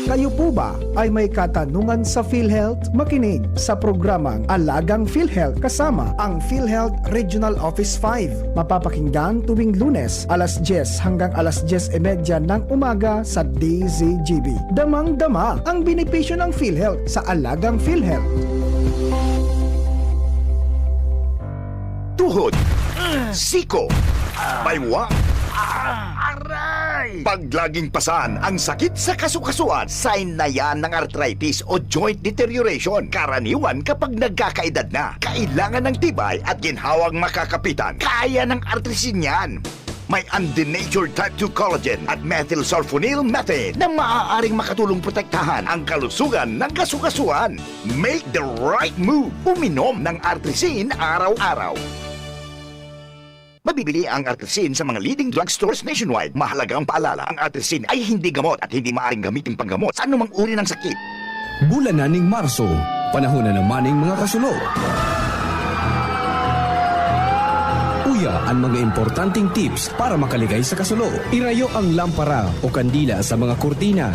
Kayo po ba ay may katanungan sa PhilHealth? Makinig sa programang Alagang PhilHealth kasama ang PhilHealth Regional Office five. Mapapakinggan tuwing Lunes, alas dyes hanggang alas dyes y media ng umaga sa D Z G B. Damang-dama ang benepisyo ng PhilHealth sa Alagang PhilHealth. Tuhod, siko, baywang, aray! Pag laging pasan ang sakit sa kasukasuan, sign na yan ng arthritis o joint deterioration. Karaniwan kapag nagkakaedad na, kailangan ng tibay at ginhawang makakapitan. Kaya ng Artrisin yan. May undenatured type two collagen at methylsulfonyl methane na maaaring makatulong protektahan ang kalusugan ng kasukasuan. Make the right move. Uminom ng Artrisin araw-araw. Mabibili ang Artrisin sa mga leading drugstores nationwide. Mahalagang paalala, ang Artrisin ay hindi gamot at hindi maaring gamitin panggamot sa anumang uri ng sakit. Bulan na ning Marso, panahon na naman ning mga kasulo. Uya an mga importanteng tips para makaligay sa kasulo. Irayo ang lampara o kandila sa mga kurtina.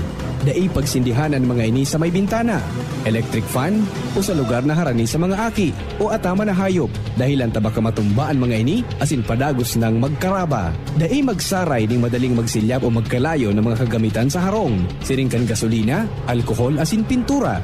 Dai pagsindihan an mga ini sa may bintana, electric fan, o sa lugar na harani sa mga aki o ataman na hayop, dahelan ta baka matumba an mga ini asin padagos nang magkaraba. Dai magsaray nin madaling magsilyab o magkalayo na mga kagamitan sa harong, siring kan gasolina, alkohol asin pintura.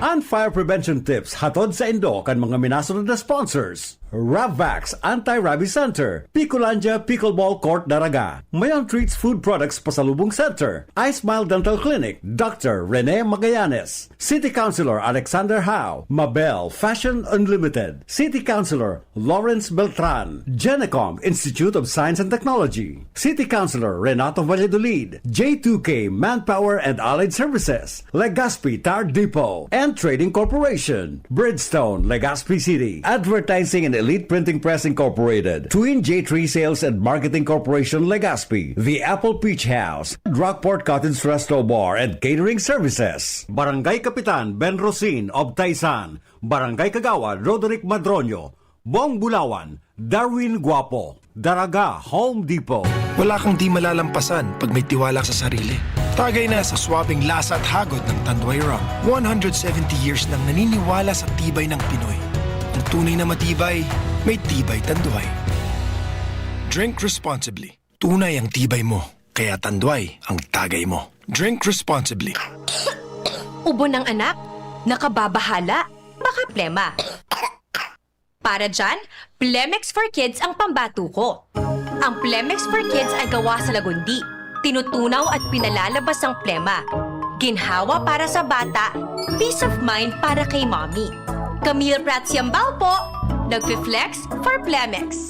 An fire prevention tips hatod saindo kan mga minasunod na sponsors: Ravvax Anti-Rabies Center, Picolandia Pickleball Court Daraga, Mayon Treats Food Products Pasalubong Center, iSmile Dental Clinic, Doctor Rene Magallanes, City Councilor Alexander Hao, Mabel Fashion Unlimited, City Councilor Lawrence Beltran, Genecom Institute of Science and Technology, City Councilor Renato Valladolid, J two K Manpower and Allied Services, Legazpi Tire Depot and Trading Corporation, Bridgestone, Legazpi City, Advertising and Elite Printing Press Incorporated, Twin J three Sales and Marketing Corporation, Legazpi, The Apple Peach House, Rockport Cottage Resto Bar and Catering Services. Barangay Kapitan Ben Rosin of Taisan, Barangay Kagawad Roderick Madroño, Bong Bulawan, Darwin Guapo, Daraga, Home Depot. Wala kang di malalampasan pag may tiwala sa sarili. Tagay na sa swabing lasa at hagod ng Tanduay Rum. One hundred seventy years nang naniniwala sa tibay ng Pinoy. Ang tunay na matibay, may Tibay Tanduay. Drink responsibly. Tunay ang tibay mo, kaya Tanduay ang tagay mo. Drink responsibly. Ubo ng anak? Nakababahala? Baka plema. Para dyan, Plemex for Kids ang pambato ko. Ang Plemex for Kids ay gawa sa lagundi. Tinutunaw at pinalalabas ang plema. Ginhawa para sa bata, peace of mind para kay mommy. Camille Prats Yambao po, nagfi-flex for Plemex.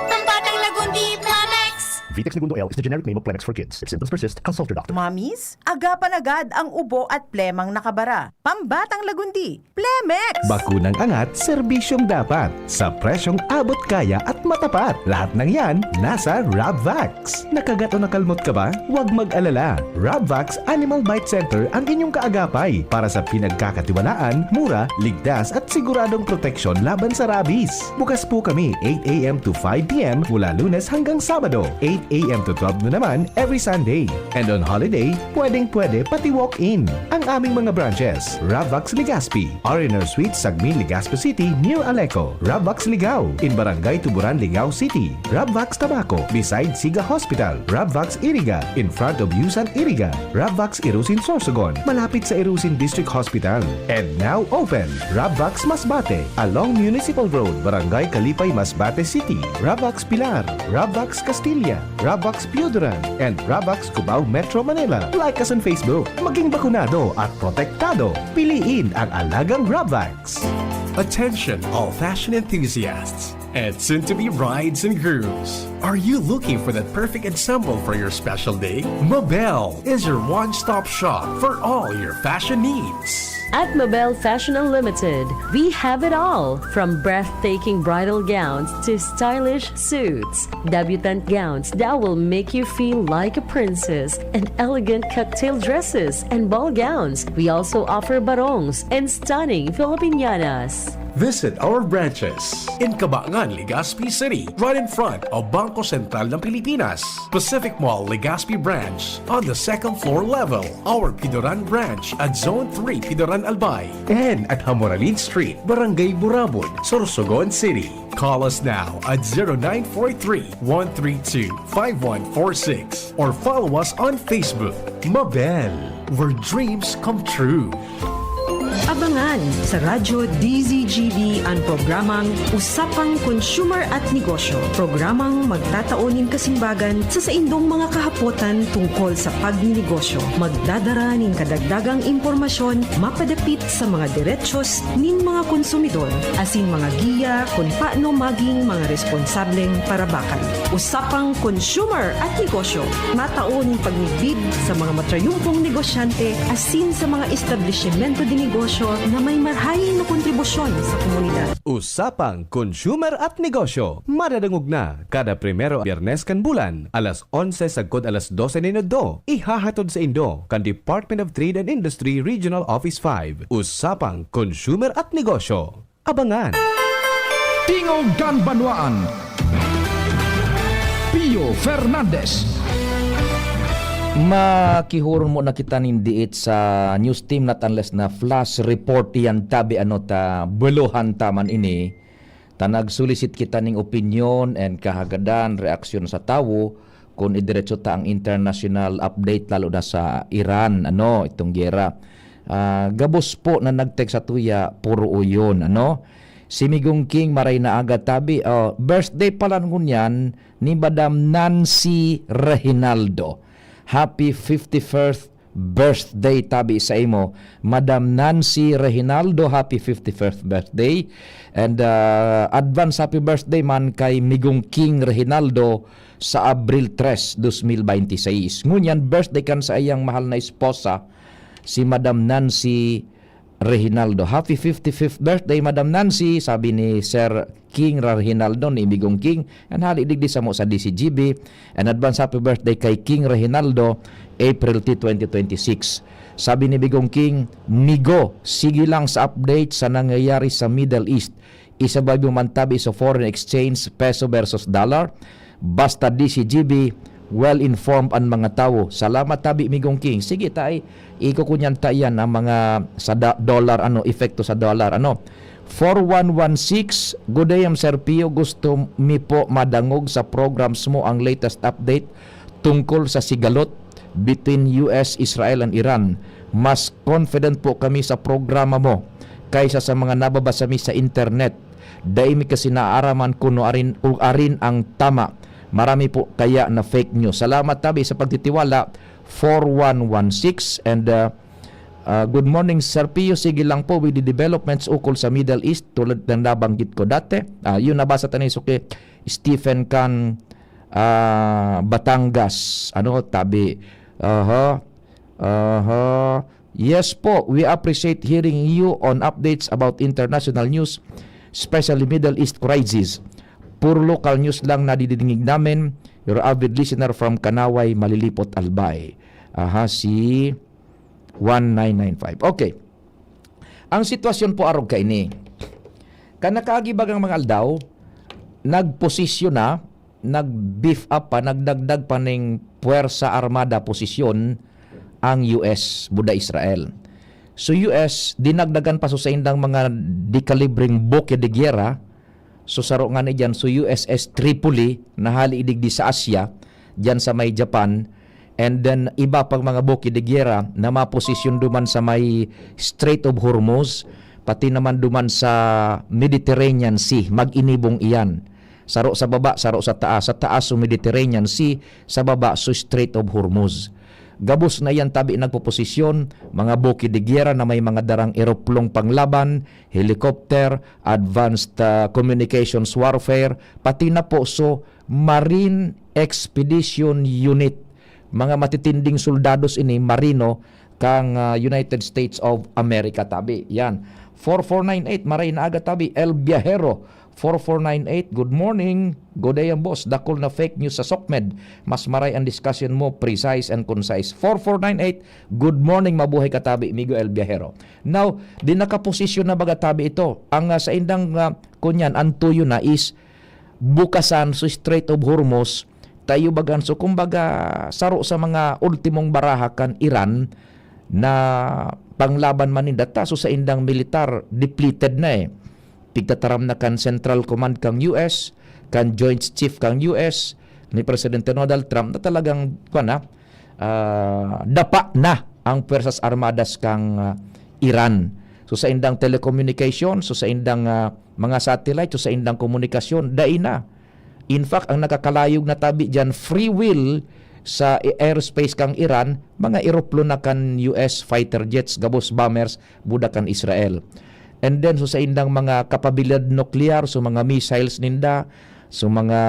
Pambatang Lagundi, Plemex! Vitex Negundo L is the generic name of Plemex for kids. If symptoms persist, consult your doctor. Mommies, agapan agad ang ubo at plemang nakabara. Pambatang Lagundi, Plemex! Bakunang angat, serbisyong dapat. Sa presyong abot kaya at matapat. Lahat ng yan, nasa Rabvax. Nakagat o nakalmot ka ba? Huwag mag-alala. Rabvax Animal Bite Center ang inyong kaagapay para sa pinagkakatiwalaan, mura, ligtas at siguradong proteksyon laban sa rabies. Bukas po kami eight a m to five p m mula Lunes hanggang Sabado, eight A M to twelve na naman every Sunday. And on holiday, pwedeng-pwede pati walk-in. Ang aming mga branches, Ravvax Legazpi, R and R Suite, Sagmin, Legazpi City, near Aleco. Ravvax Ligao, in Barangay Tuburan, Ligao City. Ravvax Tabaco, beside Siga Hospital. Ravvax Iriga, in front of Yusan Iriga. Ravvax Irusin, Sorsogon, malapit sa Irusin District Hospital. And now open, Ravvax Masbate, along Municipal Road, Barangay Kalipay, Masbate City. Ravvax Pilar, Ravvax Castilla, Ravvax Pioduran, and Ravvax Cubao, Metro Manila. Like us on Facebook. Maging bakunado at protektado. Piliin ang alagang Ravvax. Attention, all fashion enthusiasts and soon-to-be brides and grooms. Are you looking for that perfect ensemble for your special day? Mabel is your one-stop shop for all your fashion needs. At Mabel Fashion Unlimited, we have it all, from breathtaking bridal gowns to stylish suits, debutante gowns that will make you feel like a princess, and elegant cocktail dresses and ball gowns. We also offer barongs and stunning Filipinianas. Visit our branches in Cabangan, Legazpi City, right in front of Bangko Sentral ng Pilipinas, Pacific Mall, Legazpi Branch, on the second floor level, our Pidoran Branch at Zone three Pidoran Albay, and at Hamoralin Street, Barangay Burabod, Sorsogon City. Call us now at zero nine four three, one three two, five one four six or follow us on Facebook. Mabel, where dreams come true. Abangan sa Radyo D Z G B an programang Usapang Consumer at Negosyo, programang magtatao nin kasimbagan sa saindong mga kahapotan tungkol sa pagninegosyo, magdadara nin kadagdagang impormasyon mapadapit sa mga derechos nin mga konsumidor, asin mga giya kun paano maging mga responsableng parabakan. Usapang Consumer at Negosyo, matao nin pagmidbid sa mga matrayumpong negosyante asin sa mga establisimento de negosyo na may marahay na kontribusyon sa komunidad. Usapang Consumer at Negosyo, madadangog na kada primero Biyernes kan bulan, alas onse sagkod alas dose nin udto, ihahatod saindo kan Department of Trade and Industry Regional Office five. Usapang Consumer at Negosyo. Abangan! Tingog kan Banwaan, Pio Fernandez. Makihuron mo na kita nin diit sa news team, not unless na flash report iyan tabi, ano ta, buluhan ta man ini. Ta nag-solicit kita ning opinyon and kahagadan, reaksyon sa tawo, kun idiretso ta ang international update, lalo na sa Iran, ano, itong giyera. Ah, gabos po na nag-text sa tuya, puro uyon, ano? Si Migong King, maray na aga tabi. Oh, birthday pala ngunyan ni Madam Nancy Rehinaldo. Happy fifty-first birthday tabi sa imo, Madam Nancy Rehinaldo. Happy fifty-first birthday. And, ah, advance happy birthday man kay Migong King Rehinaldo sa Abril tres, dos mil bente seis. Ngunyan, birthday kan sa iyang mahal na esposa, si Madam Nancy Rehinaldo. Happy fifty-fifth birthday, Madam Nancy, sabi ni Sir King Rehinaldo, ni Migong King, and hali digdi samo sa D C G B, and advance happy birthday kay King Rehinaldo, April three, twenty twenty-six. Sabi ni Migong King, "Migo, sige lang sa update sa nangyayari sa Middle East. Isabay mo man tabi sa foreign exchange, peso versus dollar. Basta D C G B, well-informed an mga tawo." Salamat tabi, Migong King. Sige, ta, ikukunyan ta iyan ang mga sa da-, dollar, ano, epekto sa dollar, ano. Four one one six, "Good day, Sir Pio. Gusto mi po madangog sa programs mo ang latest update tungkol sa sigalot between U S, Israel, and Iran. Mas confident po kami sa programa mo kaysa sa mga nababasa mi sa internet. Dai mi kasi naaaraman kun arin, kung arin ang tama. Marami po kaya na fake news." Salamat tabi sa pagtitiwala, four one one six. And, uh, uh, "Good morning, Sir Pio. Sige lang po with the developments ukol sa Middle East tulad ng nabanggit ko dati." Ah, yun, nabasa ta ni Suki Stephen kan, ah, Batangas. Ano, tabi? Aha. Aha. "Yes po, we appreciate hearing you on updates about international news, especially Middle East crisis. Puro local news lang nadidingig namin. Your avid listener from Kanaway, Malilipot, Albay." Aha, si one nine nine five. Okay. Ang sitwasyon po arog kaini. Kan nakaagi bagang mga aldaw, nagposisyon na nag-beef up pa, nagdagdag pa ning puwersa armada posisyon ang U S, buda Israel. So, U S, dinagdagan pa so saindang mga dekalibreng buke de giyera. So, saro ngani diyan, so U S S Tripoli, na hali digdi sa Asia, diyan sa may Japan, and then iba pang mga buke de giyera na maposisyon duman sa may Strait of Hormuz, pati naman duman sa Mediterranean Sea, mag-inibong iyan. Saro sa baba, saro sa taas. Sa taas, so Mediterranean Sea, sa baba, so Strait of Hormuz. Gabos na iyan tabi nagpoposisyon, mga buke de giyera na may mga darang eroplong panglaban, helicopter, advanced, ah, communications warfare, pati na po so Marine Expedition Unit. Mga matitinding soldados ini, marino, kan, ah, United States of America tabi. Yan. Four four nine eight, maray na aga tabi, El Viajero. Four four nine eight, good morning. Good day, ang boss. Dakul na fake news sa SOCMED. Mas maray ang discussion mo, precise and concise. Four four nine eight, good morning, mabuhay ka tabi, Migo El Viajero. Now, di nakaposisyon na baga tabi ito. Ang, ah, saindang, ah, kunyan, ang tuyo na is bukasan so Strait of Hormuz, tayo bagan. So, kumbaga, saro sa mga ultimong baraha kan Iran na panglaban man ninda ta. So, saindang militar, depleted na eh. Pigtataram na kan Central Command kang U S, kan Joint Chief kang U S, ni Presidente Donald Trump na talagang, kuwan na, ah, dapa na ang Puwersas Armadas kang, ah, Iran. So, saindang telecommunication, so, saindang, ah, mga satellite, so, saindang komunikasyon, dai na. In fact, ang nakakalayog na tabi diyan, free will sa i-, airspace kang Iran, mga eroplano kan U S fighter jets, gabos bombers, buda kan Israel. And then, so, saindang mga kapabilidad nuklear, so, mga missiles ninda, so, mga,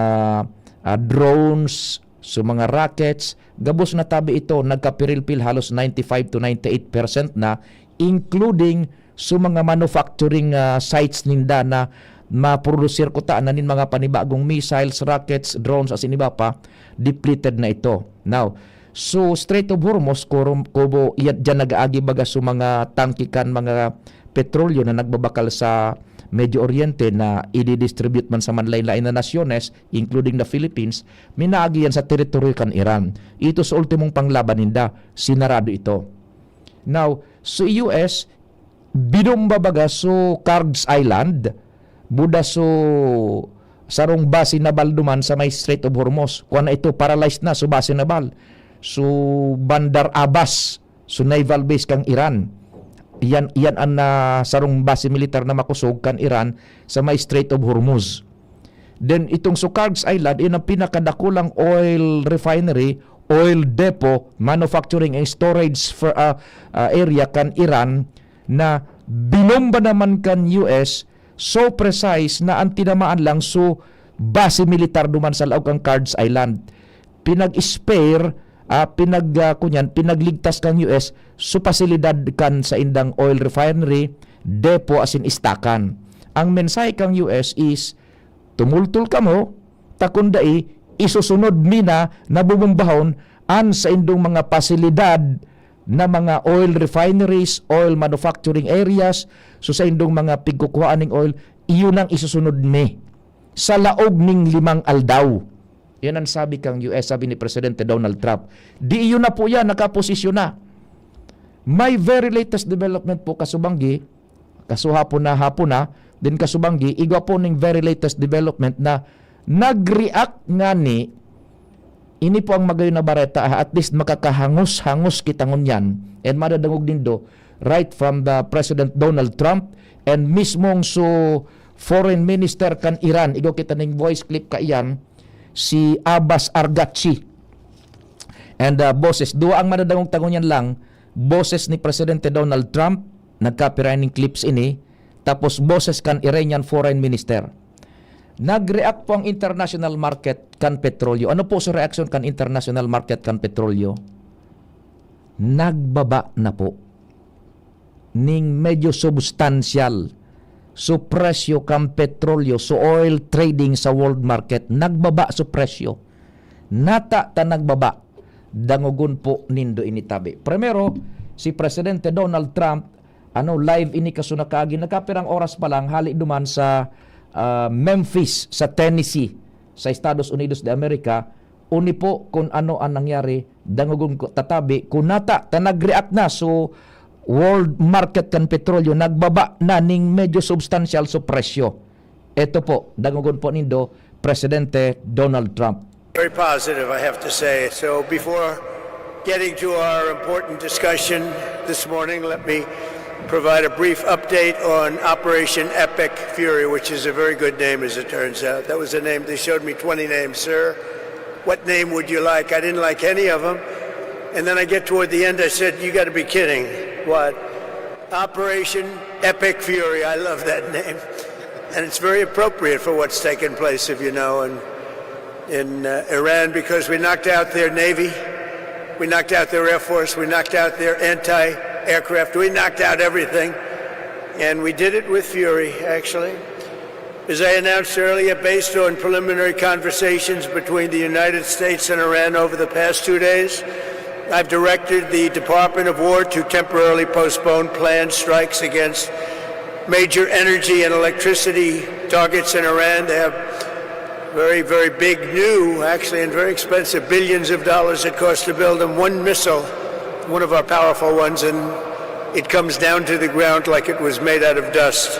ah, drones, so, mga rockets, gabos na tabi ito, nagkapirilpil halos ninety-five to ninety-eight percent na, including so mga manufacturing, ah, sites ninda na maprodusir kuta na nin mga panibagong missiles, rockets, drones, asin iba pa, depleted na ito. Now, so Strait of Hormuz, kurum-, kubo, iya, diyan nag-aagi baga so mga tangke kan mga petrolyo na nagbabakal sa Medio Oriente na ididistribute man sa manlain-lain na nasyones, including the Philippines, minaagi yan sa teritoryo kan Iran. Ito sa ultimong panglaban ninda, sinarado ito. Now, so U S, binomba baga so Khargs Island, buda so sarong base naval duman sa may Strait of Hormuz. Kuwan na ito, paralyzed na so base naval. So Bandar Abbas, so naval base kang Iran. Yan, yan an, ah, sarong base militar na makosog kan Iran sa may Strait of Hormuz. Then, itong so Khargs Island, yun ang pinakadakulang oil refinery, oil depot, manufacturing and storage for, ah, ah, area kan Iran na binomba naman kan U S, so precise na ang tinamaan lang so base militar duman sa laog kan Khargs Island. Pinag-spare, ah, pinag, ah, kunyan, pinagligtas kan U S so pasilidad kan saindang oil refinery, depot asin istakan. Ang mensahe kan U S is, tumultol kamo, ta kun dai, isusunod mi na na bobombahon an saindong mga pasilidad na mga oil refineries, oil manufacturing areas, so saindong mga pigkukuhaan ning oil, iyo nang isusunod mi sa laog ning limang aldaw. Yan ang sabi kang U S, sabi ni Presidente Donald Trump. Di iyo na po yan, nakaposisyon na. May very latest development po, kasubanggi, kasuhapon na hapon na, din kasubanggi, igwa po ning very latest development na nag-react ngani, ini po ang magayon na bareta, ah, at least makakahangos-hangos kita ngunyan, and madadangog nindo, right from the President Donald Trump, and mismong so Foreign Minister kan Iran, igwa kita ning voice clip kaiyan, si Abbas Araghchi. And, uh, boses, duwa ang madadangog ta ngunyan lang, boses ni Presidente Donald Trump, nagkapira ning clips ini, tapos boses kan Iranian Foreign Minister. Nag-react po ang international market kan petrolyo. Ano po sa reaksyon kan international market kan petrolyo? Nagbaba na po ning medyo substansyal so presyo kan petrolyo, so oil trading sa world market, nagbaba so presyo. Nata ta nagbaba, dangogon po nindo ini tabi. Primero, si Presidente Donald Trump, ano, live ini kaso nakaagi, nakapirang oras pa lang, hali duman sa, ah, Memphis, sa Tennessee. sa Estados Unidos de America, uni po kun ano an nangyari, dangogon ko, tatabi, kunata ta nag-react na. So, world market kan petrolyo nagbaba na ning medyo substansyal so presyo. Eto po, dangogon po nindo, Presidente Donald Trump. Very positive, I have to say. So before getting to our important discussion this morning, let me provide a brief update on Operation Epic Fury, which is a very good name, as it turns out. That was a name they showed me, twenty names, "Sir, what name would you like?" I didn't like any of them. And then I get toward the end, I said, "You gotta be kidding. What? Operation Epic Fury." I love that name. And it's very appropriate for what's taken place, if you know, in, in uh, Iran, because we knocked out their navy, we knocked out their air force, we knocked out their anti-aircraft, we knocked out everything. And we did it with fury, actually. As I announced earlier, based on preliminary conversations between the United States and Iran over the past two days, I've directed the Department of War to temporarily postpone planned strikes against major energy and electricity targets in Iran. They have very, very big, new, actually, and very expensive, billions of dollars it costs to build them. One missile, one of our powerful ones, and it comes down to the ground like it was made out of dust.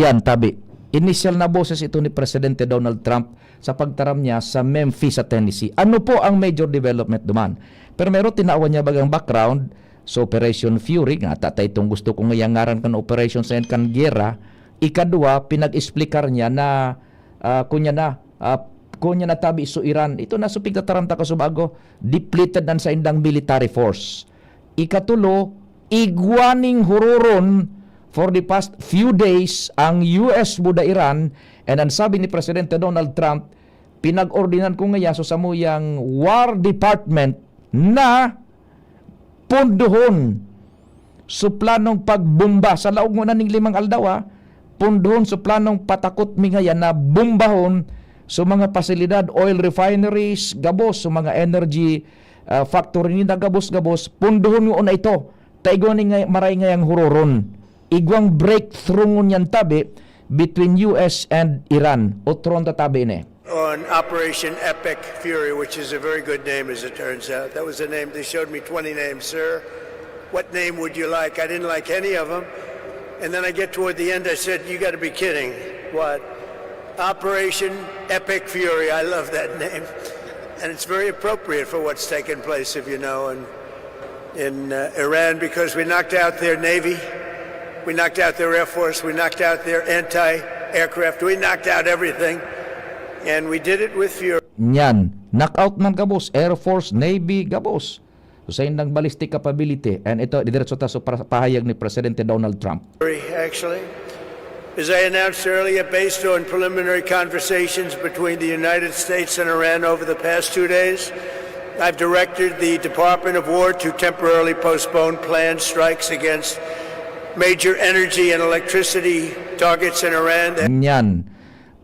Yan, tabi. Inisyal na boses ito ni Presidente Donald Trump sa pagtaram niya sa Memphis sa Tennessee. Ano po ang major development duman? Primero, tinawan niya bagang background sa Operation Fury, nga tata itong gusto ko ngayang ngaran kan operation sa kan gera. Ikadwa, pinag-explicar niya na, ah, kunya na, ah, kunya na tabi so Iran. Ito na so pigtataram ta kasubago, depleted an saindang military force. Ikatulo, igwa ning huroron for the past few days ang U S buda Iran, and ang sabi ni Presidente Donald Trump, pinag-ordinan ko ngaya so samuyang War Department na punduhon so planong pagbomba sa laog ngona ning limang aldaw, ha. Punduhon so planong patakot mi ngaya na bombahon so mga pasilidad, oil refineries, gabos, so mga energy, ah, factory ninda, gabos-gabos, punduhon ngona ito. Ta igwa ni ngay-, maray ngayang huroron. Igwang breakthrough ngunyan tabi between U S and Iran. Otron tatabi ini. On Operation Epic Fury, which is a very good name, as it turns out. That was a name, they showed me twenty names, "Sir, what name would you like?" I didn't like any of them. And then I get toward the end, I said, "You gotta be kidding. What? Operation Epic Fury." I love that name. And it's very appropriate for what's taken place, if you know, in, in uh, Iran, because we knocked out their navy, we knocked out their air force, we knocked out their anti-aircraft, we knocked out everything, and we did it with fury. Nyan, knockout man gabos, Air Force, Navy, gabos. So, sa indang ballistic capability, and ito, didiretso ta sa pra-, pahayag ni Presidente Donald Trump. Actually, as I announced earlier, based on preliminary conversations between the United States and Iran over the past two days, I've directed the Department of War to temporarily postpone planned strikes against major energy and electricity targets in Iran. Nyan.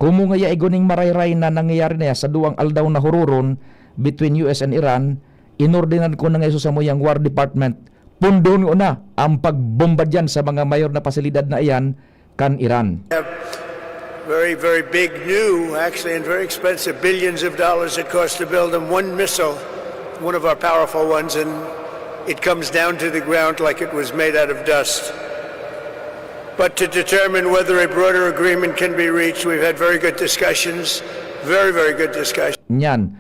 Komo ngaya igwa ning marayray na nangyayari na sa duwang aldaw na huroron between U S and Iran, inordinan ko na ngaya sa samuyang War Department, punduhon ngona ang pagbomba diyan sa mga mayor na pasilidad na iyan kan Iran. Very, very big, new, actually, and very expensive. Billions of dollars it costs to build them. One missile, one of our powerful ones, and it comes down to the ground like it was made out of dust. But to determine whether a broader agreement can be reached, we've had very good discussions, very, very good discussions. Nyan.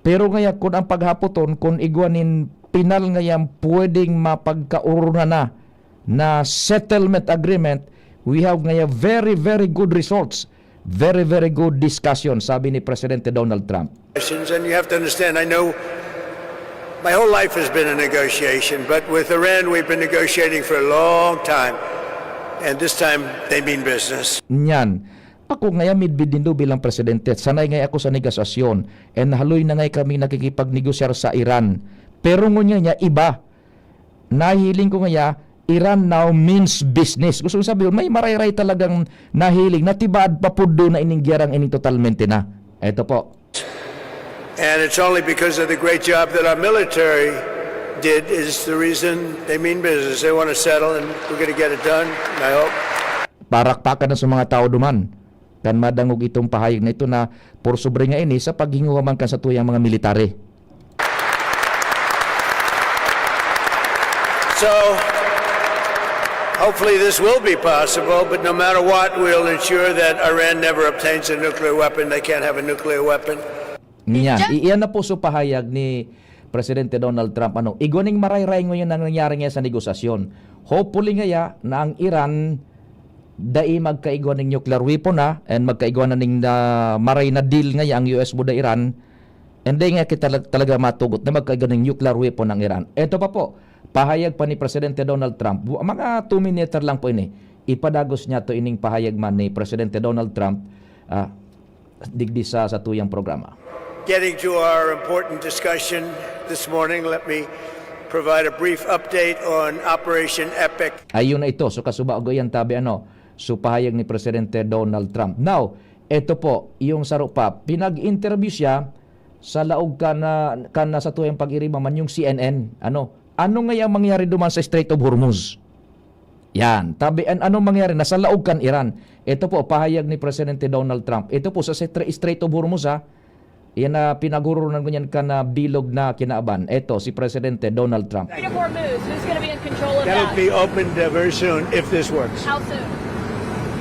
Pero ngaya, kun ang paghapoton, kun igwa nin pinal ngayang pwedeng mapagkaoronan na, na settlement agreement, we have ngaya very, very good results, very, very good discussion, sabi ni Presidente Donald Trump. And you have to understand, I know my whole life has been a negotiation, but with Iran, we've been negotiating for a long time. And this time, they mean business. Nyan. Ako ngaya midbid nindo bilang presidente, sanay ngaya ako sa negosasyon, and haloy na ngaya kami nakikipagnegosyar sa Iran. Pero ngunyan niya, iba. Nahiling ko ngaya, Iran now means business. Gusto kong sabihin, may marayray talagang nahiling, natibaad pa pudo na ining giyarang ining totalmente na. Ito po. And it's only because of the great job that our military did is the reason they mean business. They want to settle, and we're gonna get it done, I hope. Parakpakan na sa mga tao duman. Kan madangog itong pahayag na ito na por sobre nga ini sa paghinguha man kan satuyang mga military. So, hopefully this will be possible, but no matter what, we'll ensure that Iran never obtains a nuclear weapon. They can't have a nuclear weapon. Niya, iyan na po so pahayag ni Presidente Donald Trump. Ano, igwa ning marayray ngayon ang nangyari nga sa negosasyon. Hopefully ngaya na ang Iran dai magkaigwa ning nuclear weapon na and magkaigwa na ning na maray na deal ngaya ang U S buda Iran. And dai nga kita talaga matugot na magkaigwa ning nuclear weapon ang Iran. Ito pa po, pahayag pa ni Presidente Donald Trump, mga two minutes lang po ini. Ipadagos niya to ining pahayag man ni Presidente Donald Trump ah, digdi sa satuyang programa. Getting to our important discussion this morning, let me provide a brief update on Operation Epic. Ayun na ito. So kasubago yan tabi ano, so pahayag ni Presidente Donald Trump. Now, ito po, yung saro pa, pinag-interview siya sa laog kan, ah, kan sa tuyang pag-iriba man yung C N N. Ano? Ano nga yung mangyari duman sa Strait of Hormuz? Yan. Tabi, an ano mangyari na sa laog kan Iran? Ito po, pahayag ni Presidente Donald Trump. Ito po, sa Stra- Strait of Hormuz, ha? Yan na pinaghurunan ko niyan kan ah, bilog na kinaban. Ito, si Presidente Donald Trump. Strait of Hormuz, who's going to be in control of That'll that? Be opened uh, very soon if this works. How soon?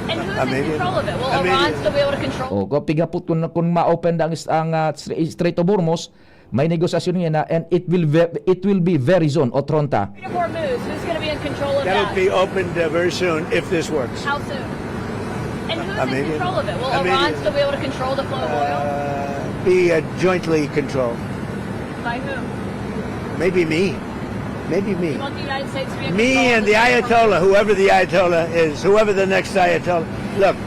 And who's Uh, in maybe- control of it? Will I mean- Iran still be able to control? O, kung pighapot ko na kung ma-open na ang, ang ah, Stra- Strait of Hormuz, may negosasyon yan na, and it will ve- it will be very soon, o tronta. Strait of Hormuz, who's going to be in control of That'll that? Be opened uh, very soon if this works. How soon? And who's Uh, in maybe- control of it? Will uh, maybe- Iran still be able to control the flow of oil? Uh, be uh, jointly controlled. By whom? Maybe me. Maybe me. You want the United States to be in Me control and of the Strait of Hormuz? Ayatollah, whoever the Ayatollah is, whoever the next Ayatollah. Look,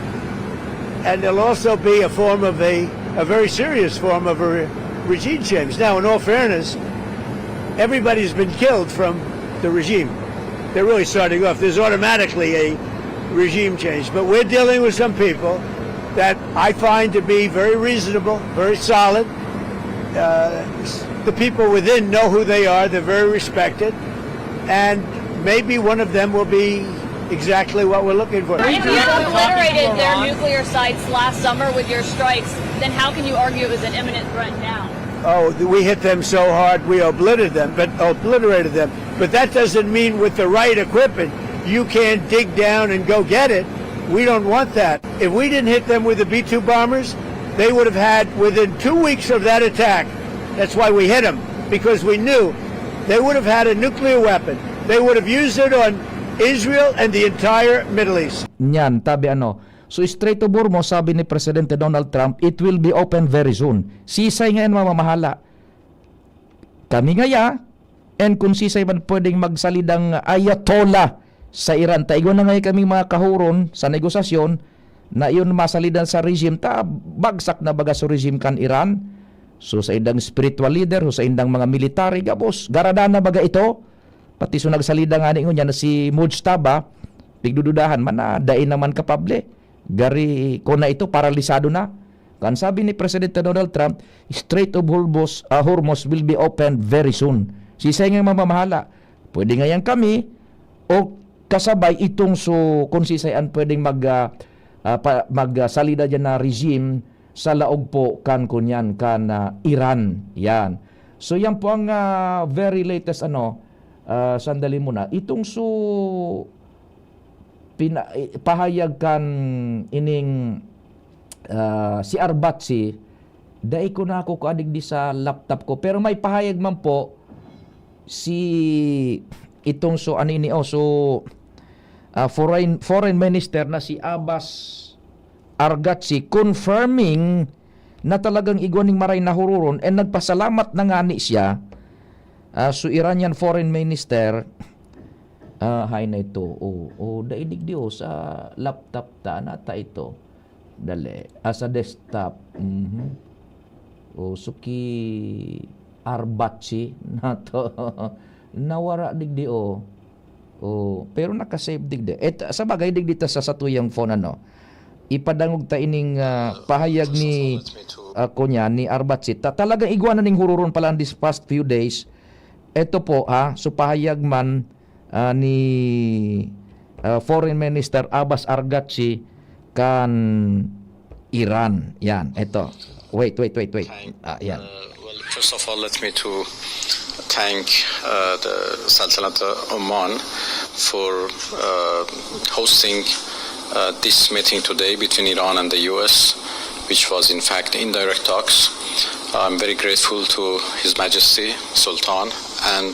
and there'll also be a form of a, a very serious form of a re- regime change. Now, in all fairness, everybody's been killed from the regime. They're really starting off. There's automatically a regime change. But we're dealing with some people that I find to be very reasonable, very solid. Uh, the people within know who they are. They're very respected. And maybe one of them will be exactly what we're looking for. If you obliterated their nuclear sites last summer with your strikes, then how can you argue it was an imminent threat now? Oh, we hit them so hard we obliterated them, but obliterated them. But that doesn't mean with the right equipment you can't dig down and go get it. We don't want that. If we didn't hit them with the B two bombers, they would have had within two weeks of that attack. That's why we hit them, because we knew they would have had a nuclear weapon. They would have used it on Israel and the entire Middle East. Niyan, tabi ano. So Strait of Hormuz, sabi ni Presidente Donald Trump, it will be open very soon. Sisay ngayon mamamahala? Kami ngaya, and kung sisay man pwedeng magsalidang Ayatollah sa Iran. Ta igwa na ngayon kaming mga kahuron sa negosasyon na iyon masalidan sa regime, ta bagsak na baga sa regime kan Iran. So sa indang spiritual leader, so sa indang mga military, gabos, garada na baga ito. Pati so nagsalida nga ni ngunyan na si Mujtaba, pigdududahan man na dai naman kapable. Gari ko na ito, paralisado na. Kan sabi ni Presidente Donald Trump, Strait of Hormuz, ah, Hormuz will be opened very soon. Sisay nga mamamahala? Pwede ngayan kami o kasabay itong so kung sisay an pwedeng mag, ah, ah, pa- magsalida diyan na regime sa laog po kan kunyan kan ah, Iran. Yan. So yan po ang ah, very latest ano, ah, sandali muna. Itong so pina, eh, pahayag kan ining ah, si Arbatsi, dai ko na ako kadigdi sa laptop ko. Pero may pahayag man po si itong so ano ini oh, so ah, foreign foreign minister na si Abbas Argatsi confirming na talagang igwa ning maray na hururon and nagpasalamat na ngani siya. Ah, so Iranian foreign minister ah, hay na ito. Oh, oh, dai digdi oh, sa laptop ta nata ito. Dali. Ah, sa desktop. Mhm. Oh, suki Arbatsi nato. Nawara digdi oh. Oh, pero nakasave digdi. Et, sa bagay digdi ta sa satuyang phone ano. Ipadangog ta ining ah, pahayag ni ah, kunya ni Arbatsi. Ta, talagang igwa na ning hururon pala this past few days. Ito po ha, so pahayag man ah, ni ah, Foreign Minister Abbas Argatsi kan Iran. Yan, ito. Wait, wait, wait, wait. Thank- Ah, yan. Uh, well, first of all, let me to thank uh, the Sultanate Oman for uh, hosting uh, this meeting today between Iran and the U S, which was in fact indirect talks. I'm very grateful to His Majesty Sultan and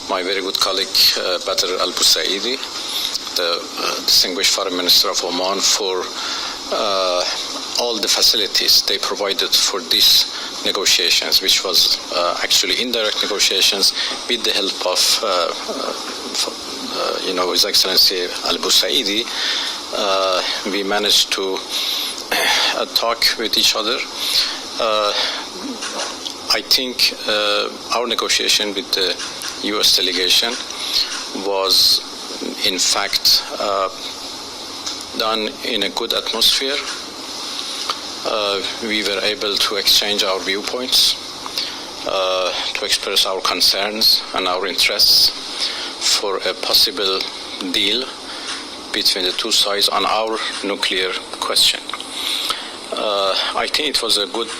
my very good colleague uh, Badr Al Busaidi, the uh, distinguished foreign minister of Oman, for uh, all the facilities they provided for these negotiations, which was uh, actually indirect negotiations with the help of uh, uh, f- uh, you know, His Excellency Al Busaidi. Uh, we managed to uh, talk with each other. Uh, I think uh, our negotiation with the U S delegation was, in fact, uh, done in a good atmosphere. Uh, we were able to exchange our viewpoints, uh, to express our concerns and our interests for a possible deal between the two sides on our nuclear question. Uh, I think it was a good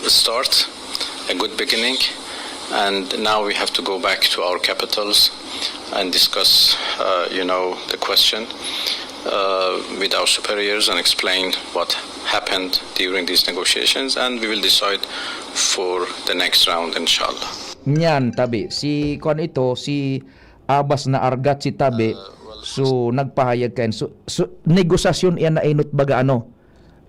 start, a good beginning, and now we have to go back to our capitals and discuss, uh, you know, the question uh, with our superiors and explain what happened during these negotiations, and we will decide for the next round, inshallah. Nyan, tabi. Si, kuan ito, si Abbas na Araghchi tabi. So, nagpahayag kain. So, so, negosasyon iyan na inot baga ano.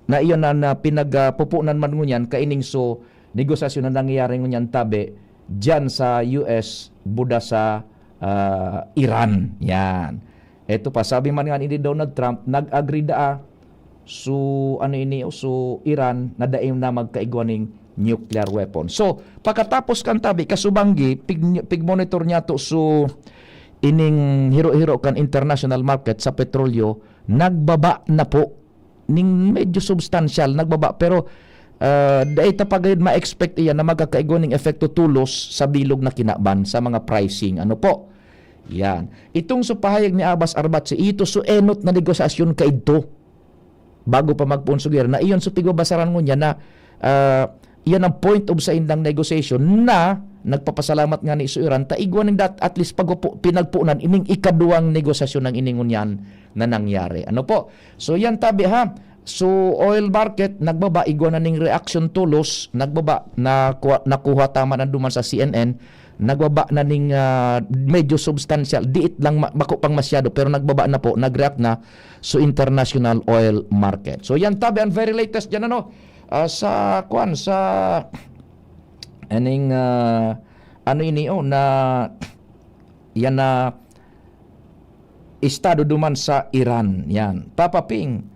Na iyon na, na pinagpupunan man ngunyan, kaining so, negosasyon na nangyayari ngunyan tabi, dyan sa U S, buda sa ah, Iran. Yan. Eto pa, sabi man nga ni Donald Trump, nag-agree daa. So, ano ini, so Iran, na dai na magkaigwa ning nuclear weapon. So, pakatapos kan tabi, kasubanggi, pig, pig-monitor niya to, so, ining hiro-hiro kan international market sa petrolyo, nagbaba na po ning medyo substansyal, nagbaba. Pero, ah, dai ta pa gayud ma-expect iyan na magkakaigwa ning epekto tolos sa bilog na kinaban sa mga pricing. Ano po? Yan. Itong so pahayag ni Abbas Araghchi, ito so enot na negosasyon kaidto. Bago pa magpoon sa gera, na iyon so pigbabasaran ngunyan na, ah, iyan ang point of sa indang negotiation na nagpapasalamat nga ni so Iran, ta igwa ning dat-, at least pagpo-, pinagpunan ining ikaduwang negosasyon ng ining ngunyan na nangyari. Ano po? So yan tabi ha. So oil market nagbaba, igwa na ning reaction tolos, nagbaba, nakuha, nakuha tama na duman sa C N N, nagbaba na ning ah, medyo substansyal, diit lang ma- bako pang masyado, pero nagbaba na po, nag-react na so international oil market. So yan tabi ang very latest diyan, ano, ah, sa kwan, sa aning ah, ano ini, oh, na yan na estado duman sa Iran. Yan. Papa Ping,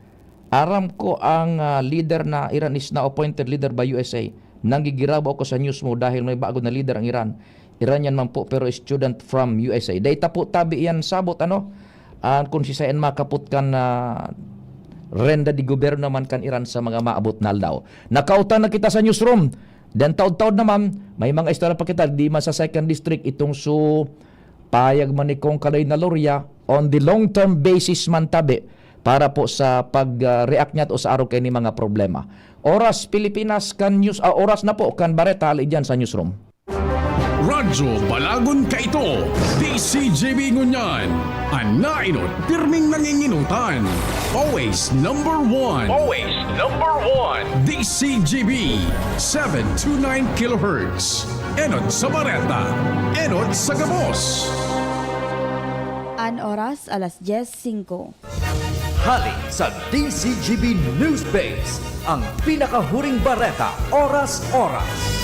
aram ko ang ah, leader na Iran is now appointed leader by U S A. Nanggigirabaw ako sa news mo dahil may bago na leader ang Iran. Iranian man po pero student from U S A. Dai ta po tabi yan sabot, ano? Ah, kung si Sayan makapot kan ah, renda di gobyerno naman kan Iran sa mga maabot na aldaw. Nakautan na kita sa newsroom. Then taod-taod naman, may mga istorya pa kita, di man sa second district, itong su payag man ni Kong Kalay na Loria, on the long-term basis man tabi, para po sa pag-react niya to sa araw kay ni mga problema. Oras Pilipinas kan news, ah, oras na po kan bareta, ali dyan sa newsroom. Radyo Balagon Kaito, D C G B ngunyan, an nainot pirming nanginginutan. Always number one. Always number one. D C G B, seven two nine kilohertz. Enot sa bareta, enot sa gabos. An oras, alas dyes singko. Hali sa D C G B News Base, ang pinakahuring bareta, oras-oras.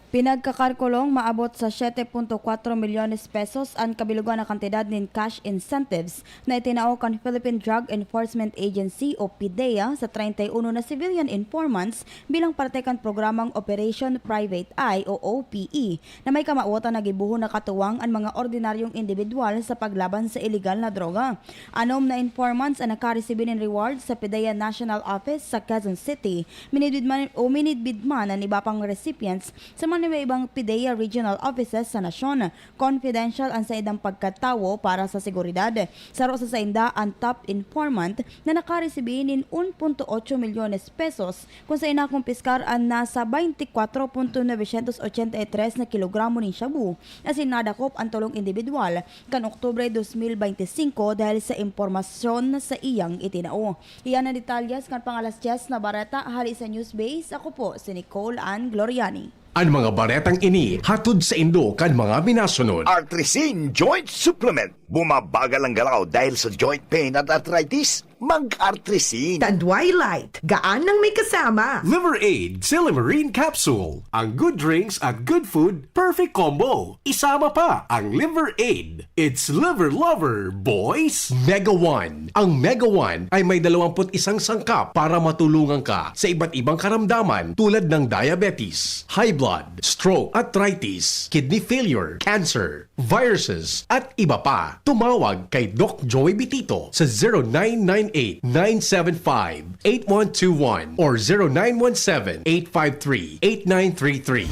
Pinagkakalkulong maabot sa siyete punto kwatro milyones pesos an kabilogan na kantidad nin cash incentives na itinao kan Philippine Drug Enforcement Agency o PDEA sa treinta y uno na civilian informants bilang parte kan programang Operation Private Eye o O P E, na may kamawotan na gibohon na katuwang an mga ordinaryong indibidwal sa paglaban sa iligal na droga. Anom na informants an nakaresibi nin reward sa PDEA National Office sa Quezon City. Minidbid man, o minidbid man an iba pang recipients sa May ibang PDEA regional offices sa nasyon. Confidential ang saindang pagkatawo para sa seguridad. Saro sa sainda an top informant na nakaresibi nin one punto ocho milyones pesos, kun saen nakumpiskar an nasa twenty-four punto novecientos ochenta y tres na kilogramo nin shabu, asin nadakop an tolong indibidwal kan Oktubre dos mil beintisinko dahil sa impormasyon na saiyang itinao. Iyan an detalyes kan pang-alas dyes na bareta hali sa Newsbase. Ako po si Nicole Ann Gloriani. An mga baretang ini hatod saindo kan mga minasunod. Artrisin Joint Supplement. Bumabagal ang galaw dahil sa joint pain at arthritis? Mag-Artrisin. Tanduay Light, gaan nang may kasama. Liver Aid, Silymarin Capsule. Ang good drinks at good food, perfect combo. Isama pa ang Liver Aid. It's Liver Lover, boys! Mega One. Ang Mega One ay may dalawampu't isang sangkap para matulungan ka sa iba't ibang karamdaman tulad ng diabetes, high blood, stroke, arthritis, kidney failure, cancer, viruses, at iba pa. Tumawag kay Doc Joey Bitito sa zero nine nine eight nine seven five eight one two one or zero nine one seven eight five three eight nine three three.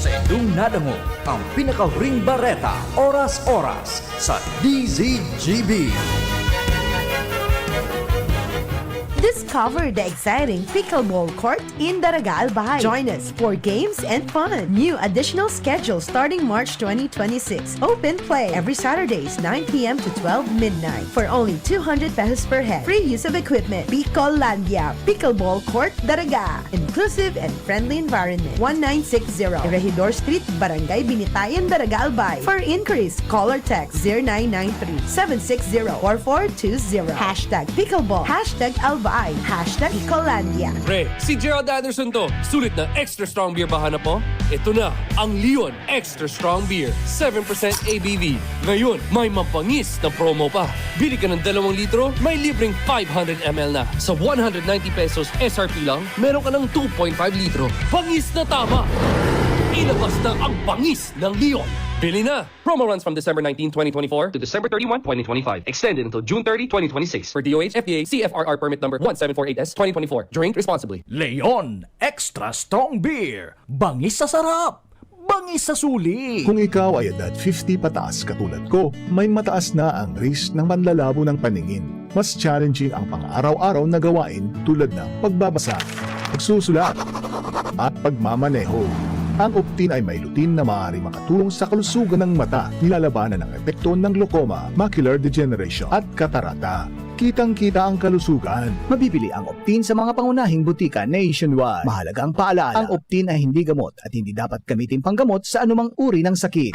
Sa indong nadangog ang pinakahuring bareta, oras-oras, sa D Z G B. Discover the exciting pickleball court in Daraga, Albay. Join us for games and fun. New additional schedule starting March twenty twenty-six. Open play every Saturdays, nine p m to twelve midnight, for only two hundred pesos per head. Free use of equipment. Picolandia, Pickleball Court, Daraga. Inclusive and friendly environment. One nine six zero Regidor Street, Barangay Binitayan, Daraga, Albay. For inquiries, call or text zero nine nine three, seven six zero, four four two zero. Hashtag pickleball. Hashtag Albay. Hashtag Picolandia. Pre, si Gerald Anderson to. Sulit na extra strong beer ba hanap mo? Ito na, ang Leon Extra Strong Beer. Seven percent A B V. Ngayon, may mabangis na promo pa. Bili ka ng dalawang litro, may libreng five hundred M L na. Sa one hundred ninety pesos S R P lang, meron ka ng two point five litro. Bangis na tama! Ilabas na ang bangis ng Leon. Bili na! Promo runs from December nineteen, twenty twenty-four to December thirty-one, twenty twenty-five. Extended until June thirty, twenty twenty-six. For D O H, F D A, C F R R permit number one seven four eight S twenty twenty-four. Drink responsibly. Leon Extra Strong Beer. Bangis sa sarap. Bangis sa suli. Kung ikaw ay edad fifty pataas katulad ko, may mataas na ang risk ng panlalabo ng paningin. Mas challenging ang pang-araw-araw na gawain tulad ng pagbabasa, pagsusulat, at pagmamaneho. Ang Optin ay may lutein na maaaring makatulong sa kalusugan ng mata, nilalabanan ang epekto ng glaucoma, macular degeneration, at katarata. Kitang-kita ang kalusugan. Mabibili ang Optin sa mga pangunahing butika nationwide. Mahalagang paalala, ang Optin ay hindi gamot at hindi dapat gamitin panggamot sa anumang uri ng sakit.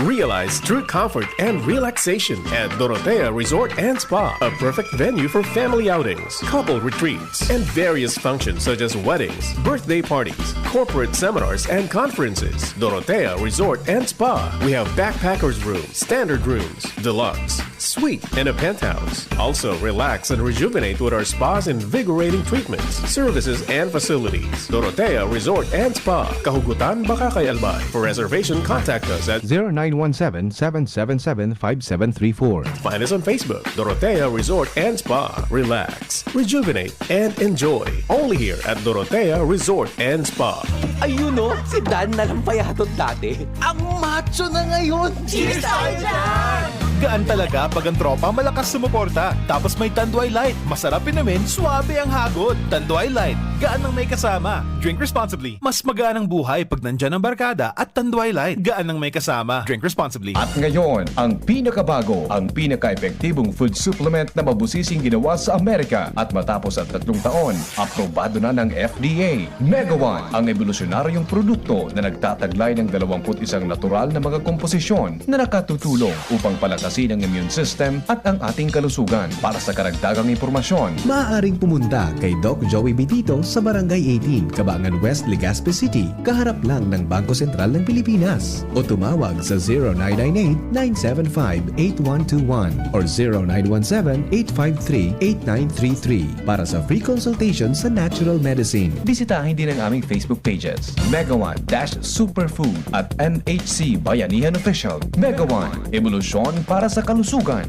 Realize true comfort and relaxation at Dorotea Resort and Spa, a perfect venue for family outings, couple retreats, and various functions such as weddings, birthday parties, corporate seminars, and conferences. Dorotea Resort and Spa. We have backpackers room, standard rooms, deluxe, suite, and a penthouse. Also, relax and rejuvenate with our spa's invigorating treatments, services, and facilities. Dorotea Resort and Spa, Kahugutan, Bacacay, Albay. For reservation, contact us at zero nine one seven, seven seven seven, five seven three four. Find us on Facebook, Dorotea Resort and Spa. Relax, rejuvenate, and enjoy. Only here at Dorotea Resort and Spa. Ayun, no? Si Dan na lang payatot dati. Ang macho na ngayon! Cheers tayo dyan! Gaan talaga pag ang tropa malakas sumuporta. Tapos may Tanduay Light. Masarap inumin, suabe ang hagod. Tanduay Light. Gaan ng may kasama. Drink responsibly. Mas magaan ang buhay pag nandyan ang barkada at Tanduay Light. Gaan ng may kasama. Drink responsibly. At ngayon, ang pinakabago, ang pinaka-epektibong food supplement na mabusising ginawa sa Amerika. At matapos ang tatlong taon, aprobado na ng F D A. Mega One, ang ebolusyonaryong produkto na nagtataglay ng dalawampu't isang natural na mga komposisyon na nakatutulong upang palakasin ang immune system at ang ating kalusugan. Para sa karagdagang impormasyon, maaaring pumunta kay Doc Joey Bitito sa Barangay eighteen, Cabangan West, Legazpi City, kaharap lang ng Bangko Sentral ng Pilipinas. O tumawag sa zero nine nine eight, nine seven five, eight one two one or zero nine one seven, eight five three, eight nine three three para sa free consultation sa natural medicine. Bisitahin din ang aming Facebook pages, Mega One dash Superfood at M H C Bayanihan Official. Mega One, ebolusyon para sa kalusugan.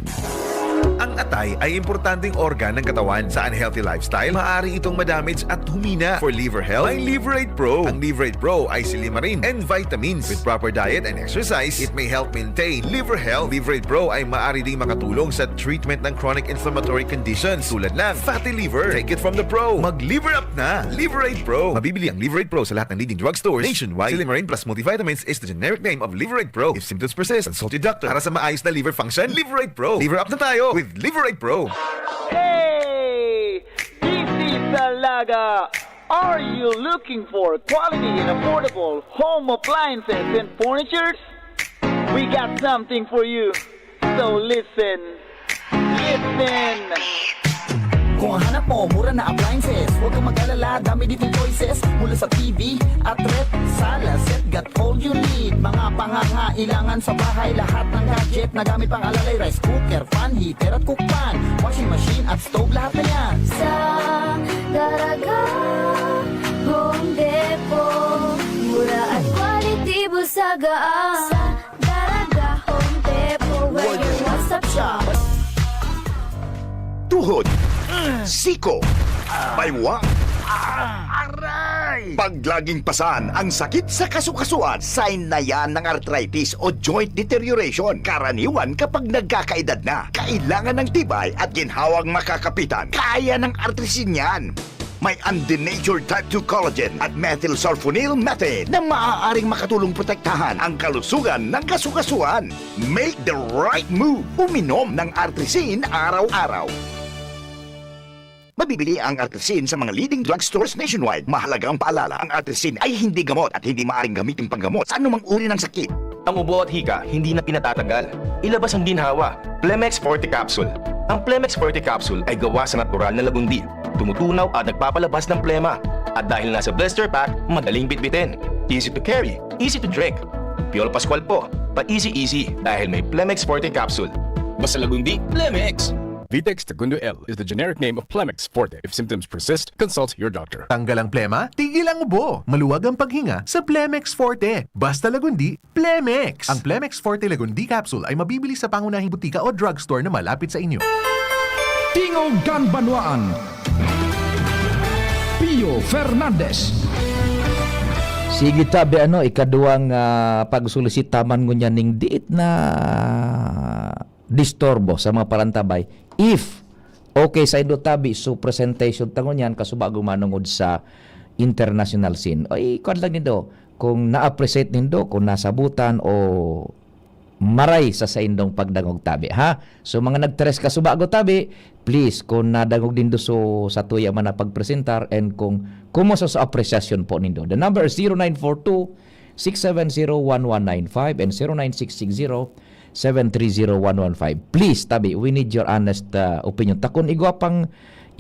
Ang atay ay importanteng organ ng katawan. Sa unhealthy lifestyle, maaari itong madamage at humina. For liver health, may Liverate Pro. Ang Liverate Pro ay silimarin and vitamins. With proper diet and exercise, it may help maintain liver health. Liverate Pro ay maaari ding makatulong sa treatment ng chronic inflammatory conditions tulad ng fatty liver. Take it from the pro. Mag-liver up na. Liverate Pro. Mabibili ang Liverate Pro sa lahat ng leading drugstores nationwide. Silimarin plus multivitamins is the generic name of Liverate Pro. If symptoms persist, consult your doctor. Para sa maayos na liver function, Liverate Pro. Liver up na tayo with Liverate Pro. Hey! This is Dalaga! Are you looking for quality and affordable home appliances and furnitures? We got something for you. So listen. Listen! Kung ang hanap mo, mura na appliances. Huwag kang mag-alala, dami ditong choices. Mula sa T V at ref, sala, set, got all you need. Mga pangangailangan sa bahay, lahat ng gadget na gamit pang alalay. Rice cooker, fan, heater at cook pan. Washing machine at stove, lahat na yan. Sa Daraga Home Depot. Mura at quality, busaga ang Daraga Home Depot. Where your one-stop shop. Tuhod, siko, baywang, aray! Pag laging pasan ang sakit sa kasukasuan, sign na yan ng arthritis o joint deterioration. Karaniwan kapag nagkakaedad na, kailangan ng tibay at ginhawang makakapitan. Kaya ng artrisin yan. May undenatured type two collagen at methylsulfonyl methane na maaaring makatulong protektahan ang kalusugan ng kasukasuan. Make the right move. Uminom ng Artrisin araw-araw. Mabibili ang Artrisin sa mga leading drugstores nationwide. Mahalagang paalala, ang Artrisin ay hindi gamot at hindi maaaring gamitin panggamot sa anumang uri ng sakit. Ang ubo at hika hindi na pinatatagal. Ilabas ang ginhawa. Plemex Forte Capsule. Ang Plemex Forte Capsule ay gawa sa natural na lagundi. Tumutunaw at nagpapalabas ng plema. At dahil nasa blister pack, madaling bitbitin. Easy to carry, easy to drink. Piolo Pascual po, pa-easy-easy dahil may Plemex Forte Capsule. Basta lagundi, Plemex! Vitex Tagundo L is the generic name of Plemex Forte. If symptoms persist, consult your doctor. Tanggal ang plema, tigil ang ubo. Maluwag ang paghinga sa Plemex Forte. Basta lagundi, Plemex! Ang Plemex Forte Lagundi Capsule ay mabibili sa pangunahing butika o drugstore na malapit sa inyo. Tingog kan Banwaan. Pio Fernandez. Sige tabi ano, ikaduwang ah, pagsolisita man ngunyan ning diit na disturbo sa mga parantabay. If okay saindo tabi, so presentation ta ngunyan kasubago manongod sa international scene. Ay, kuwan lang nindo, kung na-appreciate nindo, kung nasabutan o maray sa saindong pagdangog tabi, ha? So, mga nagteres kasubago tabi, please, kung nadangog nindo so, sa tuya man na pagpresentar and kung kumusta sa appreciation po nindo. The number is zero nine four two, six seven zero, one one nine five and zero nine six six zero, seven three zero, one one five. Please, tabi, we need your honest ah, opinion. Ta kun igwa pang,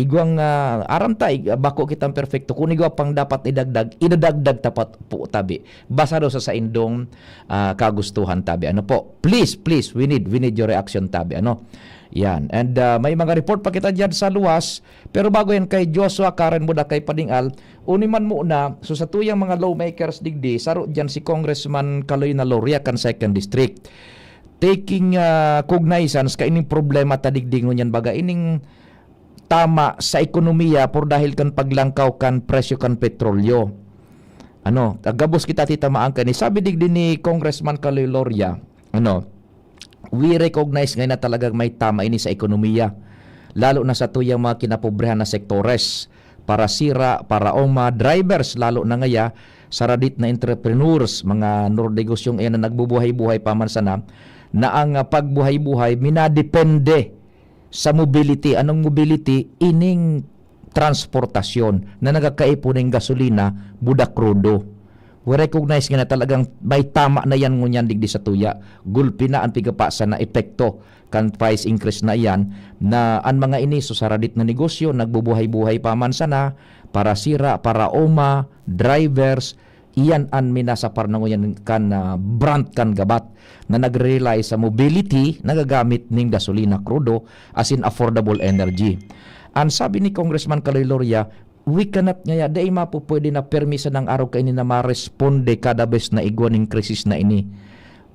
igwang ah, aram ta, ig- bako kitang perfecto. Kun igwa pang dapat idagdag, idadagdag tapat po, tabi. Basta daw sa saindong ah, kagustuhan, tabi. Ano po? Please, please, we need, we need your reaction, tabi. Ano? Yan. And ah, may mga report pa kita dyan sa luwas. Pero bago yan, kay Joshua Karen Buda, kay Padingal, uni man muna, so sa tuyang mga lawmakers digdi, saro dyan si Congressman Kaloy na Loria kan second District. Taking ah, cognizance ka ining problema ta digdi ngunyan, baga ining tama sa ekonomiya por dahil kan paglangkaw kan presyo kan petrolyo. Ano, gabos kita titamaan kani. Sabi digdi ni Congressman Kaloy Loria, ano, we recognize ngayon na talagang may tama ini sa ekonomiya, lalo na sa tuyang mga kinapobrehan na sektores, para sira, para oma, drivers, lalo na ngaya sa radit na entrepreneurs, mga nurnegosyong iyan na nagbubuhay-buhay pa man sana, na ang ah, pagbuhay-buhay minadepende sa mobility. Anong mobility? Ining transportasyon na nagkakaipo ning gasolina, budak krudo. We recognize nga na talagang may tama na yan ngunyan digdi sa tuya. Gulpi na ang pigapasa na epekto kan price increase na iyan, na an mga ini so sa radit na negosyo, nagbubuhay-buhay pa man sana, para sira, para oma, drivers, iyan an minasapar na ngunyan kan ah, brunt kan gabat na nagre-rely sa mobility na gagamit ning gasolina, krudo, asin affordable energy. An sabi ni Congressman Kaloy Loria, we cannot ngaya, dai mapupwede na permi sa nang araw kaini na maresponde kada bes na igwa ning krisis na ini.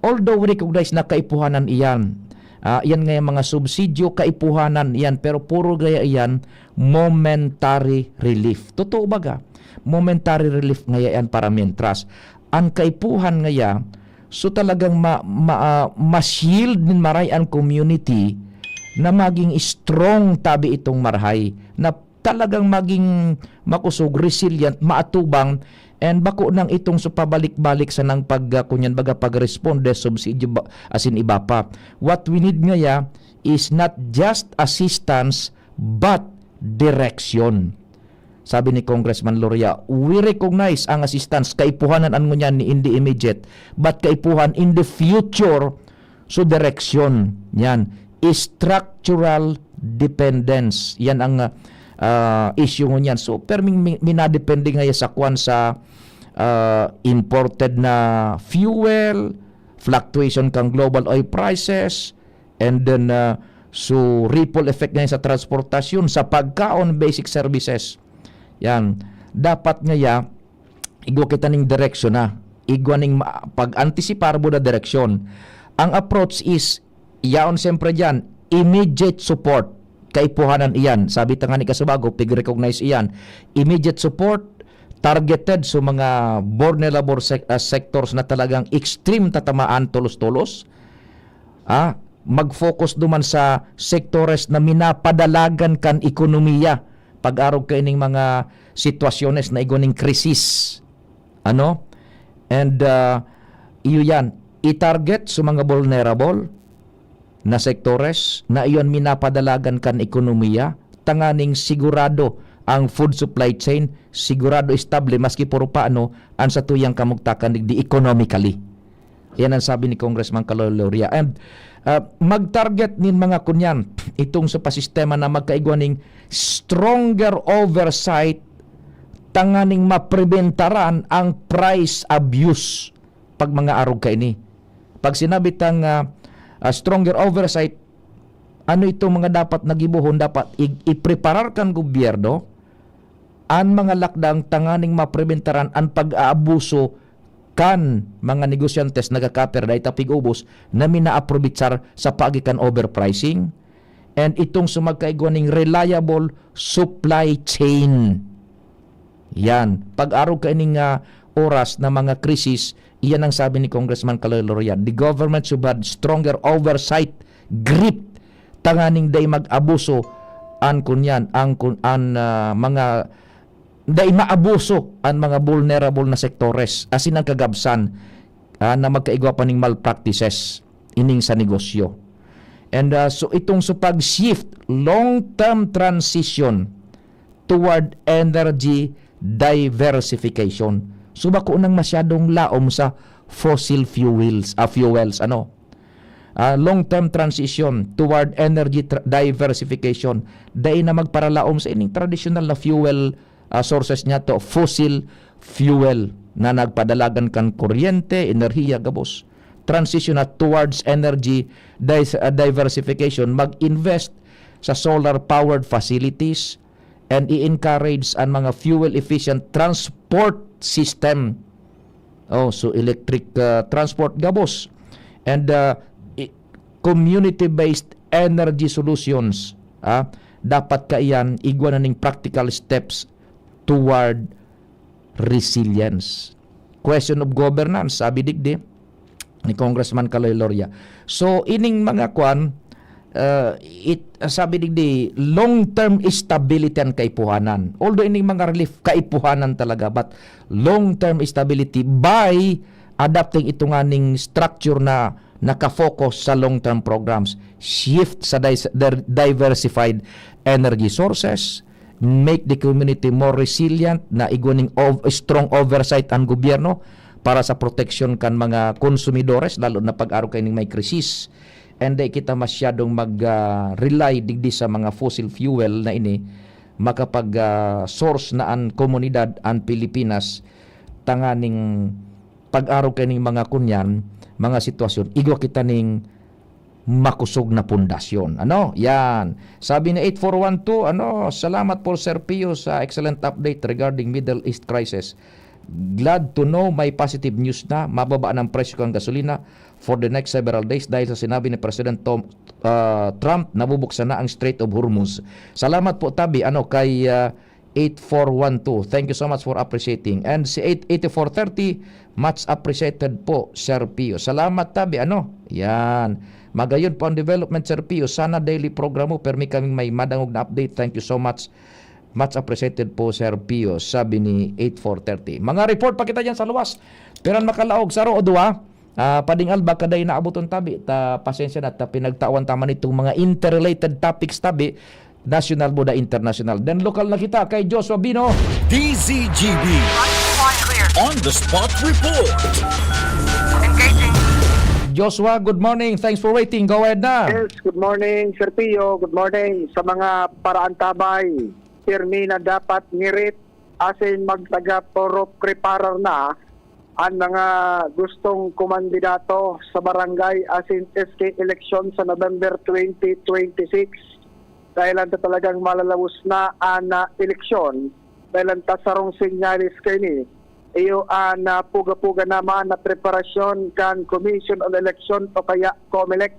Although we recognize na kaipuhanan iyan, Ah, yan nga yung mga subsidyo, kaipuhanan yan, pero puro gaya yan, momentary relief. Totoo baga? Momentary relief nga yan para mientras. Ang kaipuhan nga ya, so talagang ma, ma, ah, ma-shield nin maray ang community na maging strong tabi itong marahay, na talagang maging makusog, resilient, maatubang, and bako nang itong sa pabalik-balik sa nang pag, ah, kunyan baga pagresponde, subsidyo ba, asin iba pa. What we need ngaya is not just assistance, but direction. Sabi ni Congressman Loria, "We recognize ang assistance, kaipuhanan an ngunyan ni in the immediate, but kaipuhan in the future, so direction." Yan, structural dependence. Yan ang, ah, issue ngunyan. So, perming mi-, minadepende nga sa kwan sa, ah, imported na fuel, fluctuation kan global oil prices, and then, ah, so ripple effect ngayon sa transportasyon, sa pagkaon, basic services. Yan. Dapat ngaya, igwa kita ning direksyon na. Igwa ning ma-, pag-antisipar mo na direksyon. Ang approach is, yaon siyempre dyan, immediate support. Kaipuhanan iyan. Sabi ta nga ni Kasubago, pig-recognize iyan. Immediate support, targeted sa mga vulnerable sec-, ah, sectors na talagang extreme tatamaan tolos-tolos. Ah, mag-focus duman sa sektores na minapadalagan kan ekonomiya pag-arog kaining mga sitwasyones na igwa ning krisis. Ano? And, ah, iyo yan, i-target sa mga vulnerable na sektores na iyon minapadalagan kan ekonomiya, tanganing sigurado ang food supply chain, sigurado estable maski puro paano ang satuyang kamugtakan digdi economically. Yan ang sabi ni Congressman Kaloy Loria. And, ah, mag-target nin mga kunyan, itong sa pasistema na magkaigwa ning stronger oversight tanganing mapreventaran ang price abuse pag mga arog kaini. Pag sinabi tang, ah, ah, stronger oversight, ano itong mga dapat na gibohon? Dapat i-, ipreparar kan gobyerno an mga lakdang tanganing mapreventaran an pag-aabuso kan mga negosyantes nagkakaper dahil ta pig-ubos na minaaprobitsar sa paagi kan overpricing. And itong sumagkaigwa ning reliable supply chain. Yan. Pag-arog kaining, ah, oras na mga krisis, iyan ang sabi ni Congressman Kaloy Loria, "The government should have stronger oversight grip tanganing dai mag-abuso an kunyan, ang kun-, an, ah, mga, dai maabuso an mga vulnerable na sektores, asin ang kagabsan, ah, na magkaigwa pa ning malpractices ining sa negosyo." And, ah, so itong sa pag-shift, long-term transition toward energy diversification. So, bako nang masyadong laom sa fossil fuels, ah, fuels, ano? Ah, long-term transition toward energy tra-, diversification. Dai na magparalaom sa ining traditional na fuel, ah, sources niya to, fossil fuel na nagpadalagan kan kuryente, enerhiya, gabos. Transition na towards energy dis-, ah, diversification, mag-invest sa solar-powered facilities, and i-encourage an mga fuel-efficient transport system. Oh, so electric, ah, transport gabos. And, ah, i-, community-based energy solutions, ah, dapat kaiyan igwa na ning practical steps toward resilience. Question of governance, sabi digdi ni Congressman Kaloy Loria. So, ining mga kwan, uh, it, sabi digdi, long-term stability ang kaipuhanan. Although ining mga relief, kaipuhanan talaga, but long-term stability by adapting ito nga ning structure na nakafocus sa long-term programs, shift sa dis-, der-, diversified energy sources, make the community more resilient, na igwa ning ov-, strong oversight ang gobyerno para sa proteksyon kan mga konsumidores, lalo na pag-arog kaining may krisis. And di kita masyadong mag, ah, rely digdi sa mga fossil fuel na ini, makapag, ah, source na an komunidad, an Pilipinas, tanganing pag-arog kaining mga kunyan, mga sitwasyon, igwa kita ning makusog na pundasyon. Ano? Yan. Sabi ni eight four one two, ano, "Salamat po, Sir Pio, sa excellent update regarding Middle East crisis. Glad to know may positive news na, mababa na ang presyo ng gasolina. for the next several days dahil sa sinabi ni President Tom, ah, Trump, nabubuksan na ang Strait of Hormuz. Salamat po, tabi, ano, kay, ah, eight four one two. Thank you so much for appreciating. And si eight eighty-four thirty, much appreciated po, Sir Pio. Salamat, tabi, ano? Yan. Magayon po ang development, Sir Pio. Sana daily program mo, permi kaming may madangog na update. Thank you so much. Much appreciated po, Sir Pio, sabi ni eight four thirty. Mga report pa kita dyan sa luwas. Pero ang makalaog, saro o duwa, ah, pading alba, kada inaaboton tabi, ta pasensya na, ta pinagtawan ta man itong mga interrelated topics tabi, national boda international. Then lokal na kita kay Joshua Bino. D Z G B. On the spot report. Joshua, good morning. Thanks for waiting. Go ahead na. Yes, good morning, Sir Pio. Good morning. Sa mga paraantabay, pirmi na dapat ngirit asin magtaga puro preparar na ang mga gustong kumandidato sa barangay asin S K eleksyon sa November twenty twenty-six. Dahil ang talagang malalawos na ang ah, eleksyon, dahil ang tasarong senyales kaini, iyo ang ah, puga-puga naman na preparasyon kan Commission on Election o kaya COMELEC.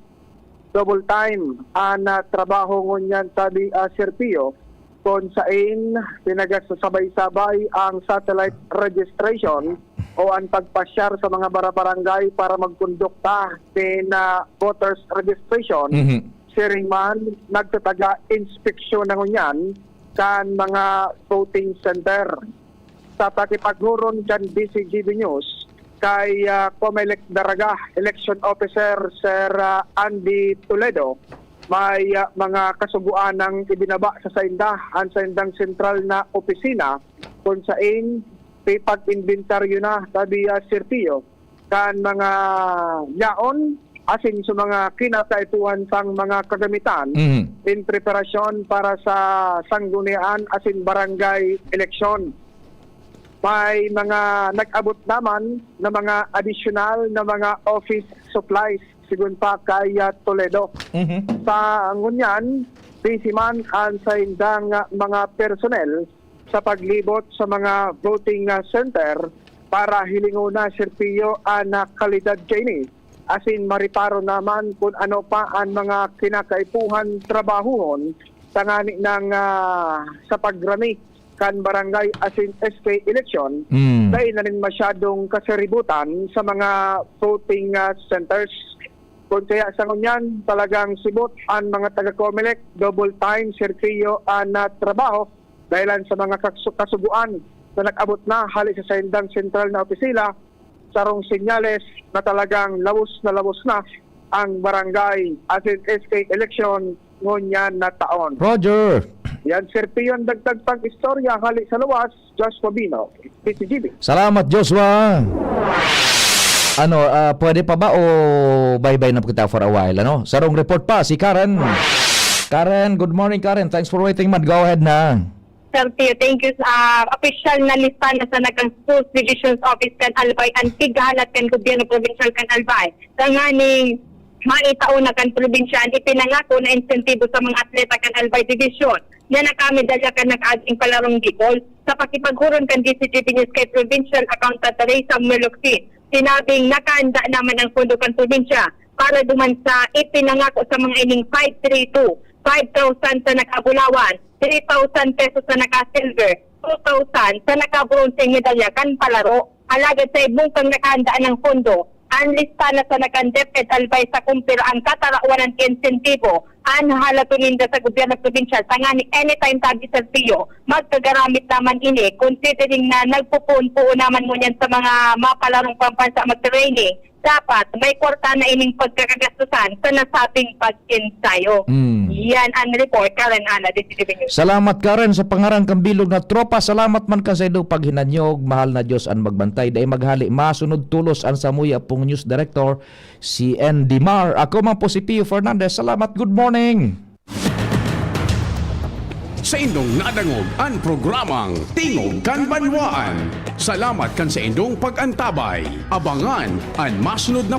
Double time ang ah, trabaho ngunyan, sabi ah, Sir Pio, kung sain pinagasasabay-sabay ang satellite registration o ang pagpasyar sa mga barabarangay para magkondukta nin ah, voters registration. Mhm. Siring man, nagtataga inspeksyon na ngunyan kan mga voting center. Sa pakipaghuron kan D Z G B News kay ah, COMELEC Daraga Election Officer Sir ah, Andy Toledo, may ah, mga kasugoan ng ibinaba sa sainda ang saindang sentral na opisina kung sain pipag-inventaryo na, sabi ah, Sir Pio, kan mga yaon asin sa mga kinakaipuhan sang mga kagamitan Mhm. in preparasyon para sa sanggunian asin barangay eleksyon. May mga nag-abot naman na mga additional na mga office supplies, sigun pa kay ah, Toledo. Mhm. Sa ngunyan, busy man ang saindang ah, mga personnel sa paglibot sa mga voting ah, center para hilingon na, Sir Pio, ang ah, kalidad kaini asin mariparo naman kung ano pa ang mga kinakaipuhan trabahuhon tangani nang ah, sa pagrami kan barangay asin S K eleksyon. Mm. Dai na rin masyadong kasaributan sa mga voting ah, centers. Kung kaya sa ngunyan, talagang sibot ang mga taga-COMELEC, double time, Sir Pio, ang ah, trabaho dahil sa mga kasu- kasugoan na nag-abot na hali sa saindang sentral na opisina, sarong senyales na talagang lawos na lawos na ang barangay asin S K election ngunyan na taon. Roger. Yan, Sir Pio, ang dagdag pang istorya hali sa luwas, Josh Pabino, D Z G B. Salamat, Joshua. Ano, ah, pwede pa ba o bye-bye na kita for a while, ano? Sarong report pa, si Karen. Karen, good morning, Karen. Thanks for waiting, man. Go ahead na. Sir Pio, thank you. Ah, opisyal na lista na sa nakan Schools Division's Office kan Albay, ang tighalat kan gobyerno probinsyal kan Albay. Tanganing maitao na kan probinsya ang ipinangako na insentibo sa mga atleta kan Albay Division na nakamedalya kan nag-aging palarong Bicol. Sa pakipaghuron kan D Z G B News kay Provincial Accountant Ray Samuel Locsin, sinabing nakahanda naman ang pondo kan probinsya para duman sa ipinangako sa mga ining five three two, five thousand sa nakabulawan, three thousand pesos sa naka-silver, two thousand sa nakabronzeng medalya kan palaro. Alagad sa ibong pang nakahandaan ng pondo, ang lista na sa nakan DepEd Albay sa kumpira ang katarawanan ki insentibo, ang halato ninda sa gobyerno probinsyal tangani anytime, sabi Sir Pio, magkagaramit naman ini considering na nagpupuon-puon naman ngunyan sa mga mapalarong pambansa mag-training. Dapat may kwarta na ining pagkakagastusan sa nasabing pag-ensayo. Mm. Yan ang report, Karen Ana, D Z G B News. Salamat, Karen, sa pangaran kan bilog na tropa. Salamat man kan sa indo paghinanyog. Mahal na Diyos ang magbantay. Dai maghali, masunod tulos ang samuya pong news director, si Andy Mar. Ako man po si Pio Fernandez. Salamat. Good morning. Sa indong nadangog ang programang Tingog kan Banwaan. Salamat kan sa indong pag-antabay. Abangan an masunod na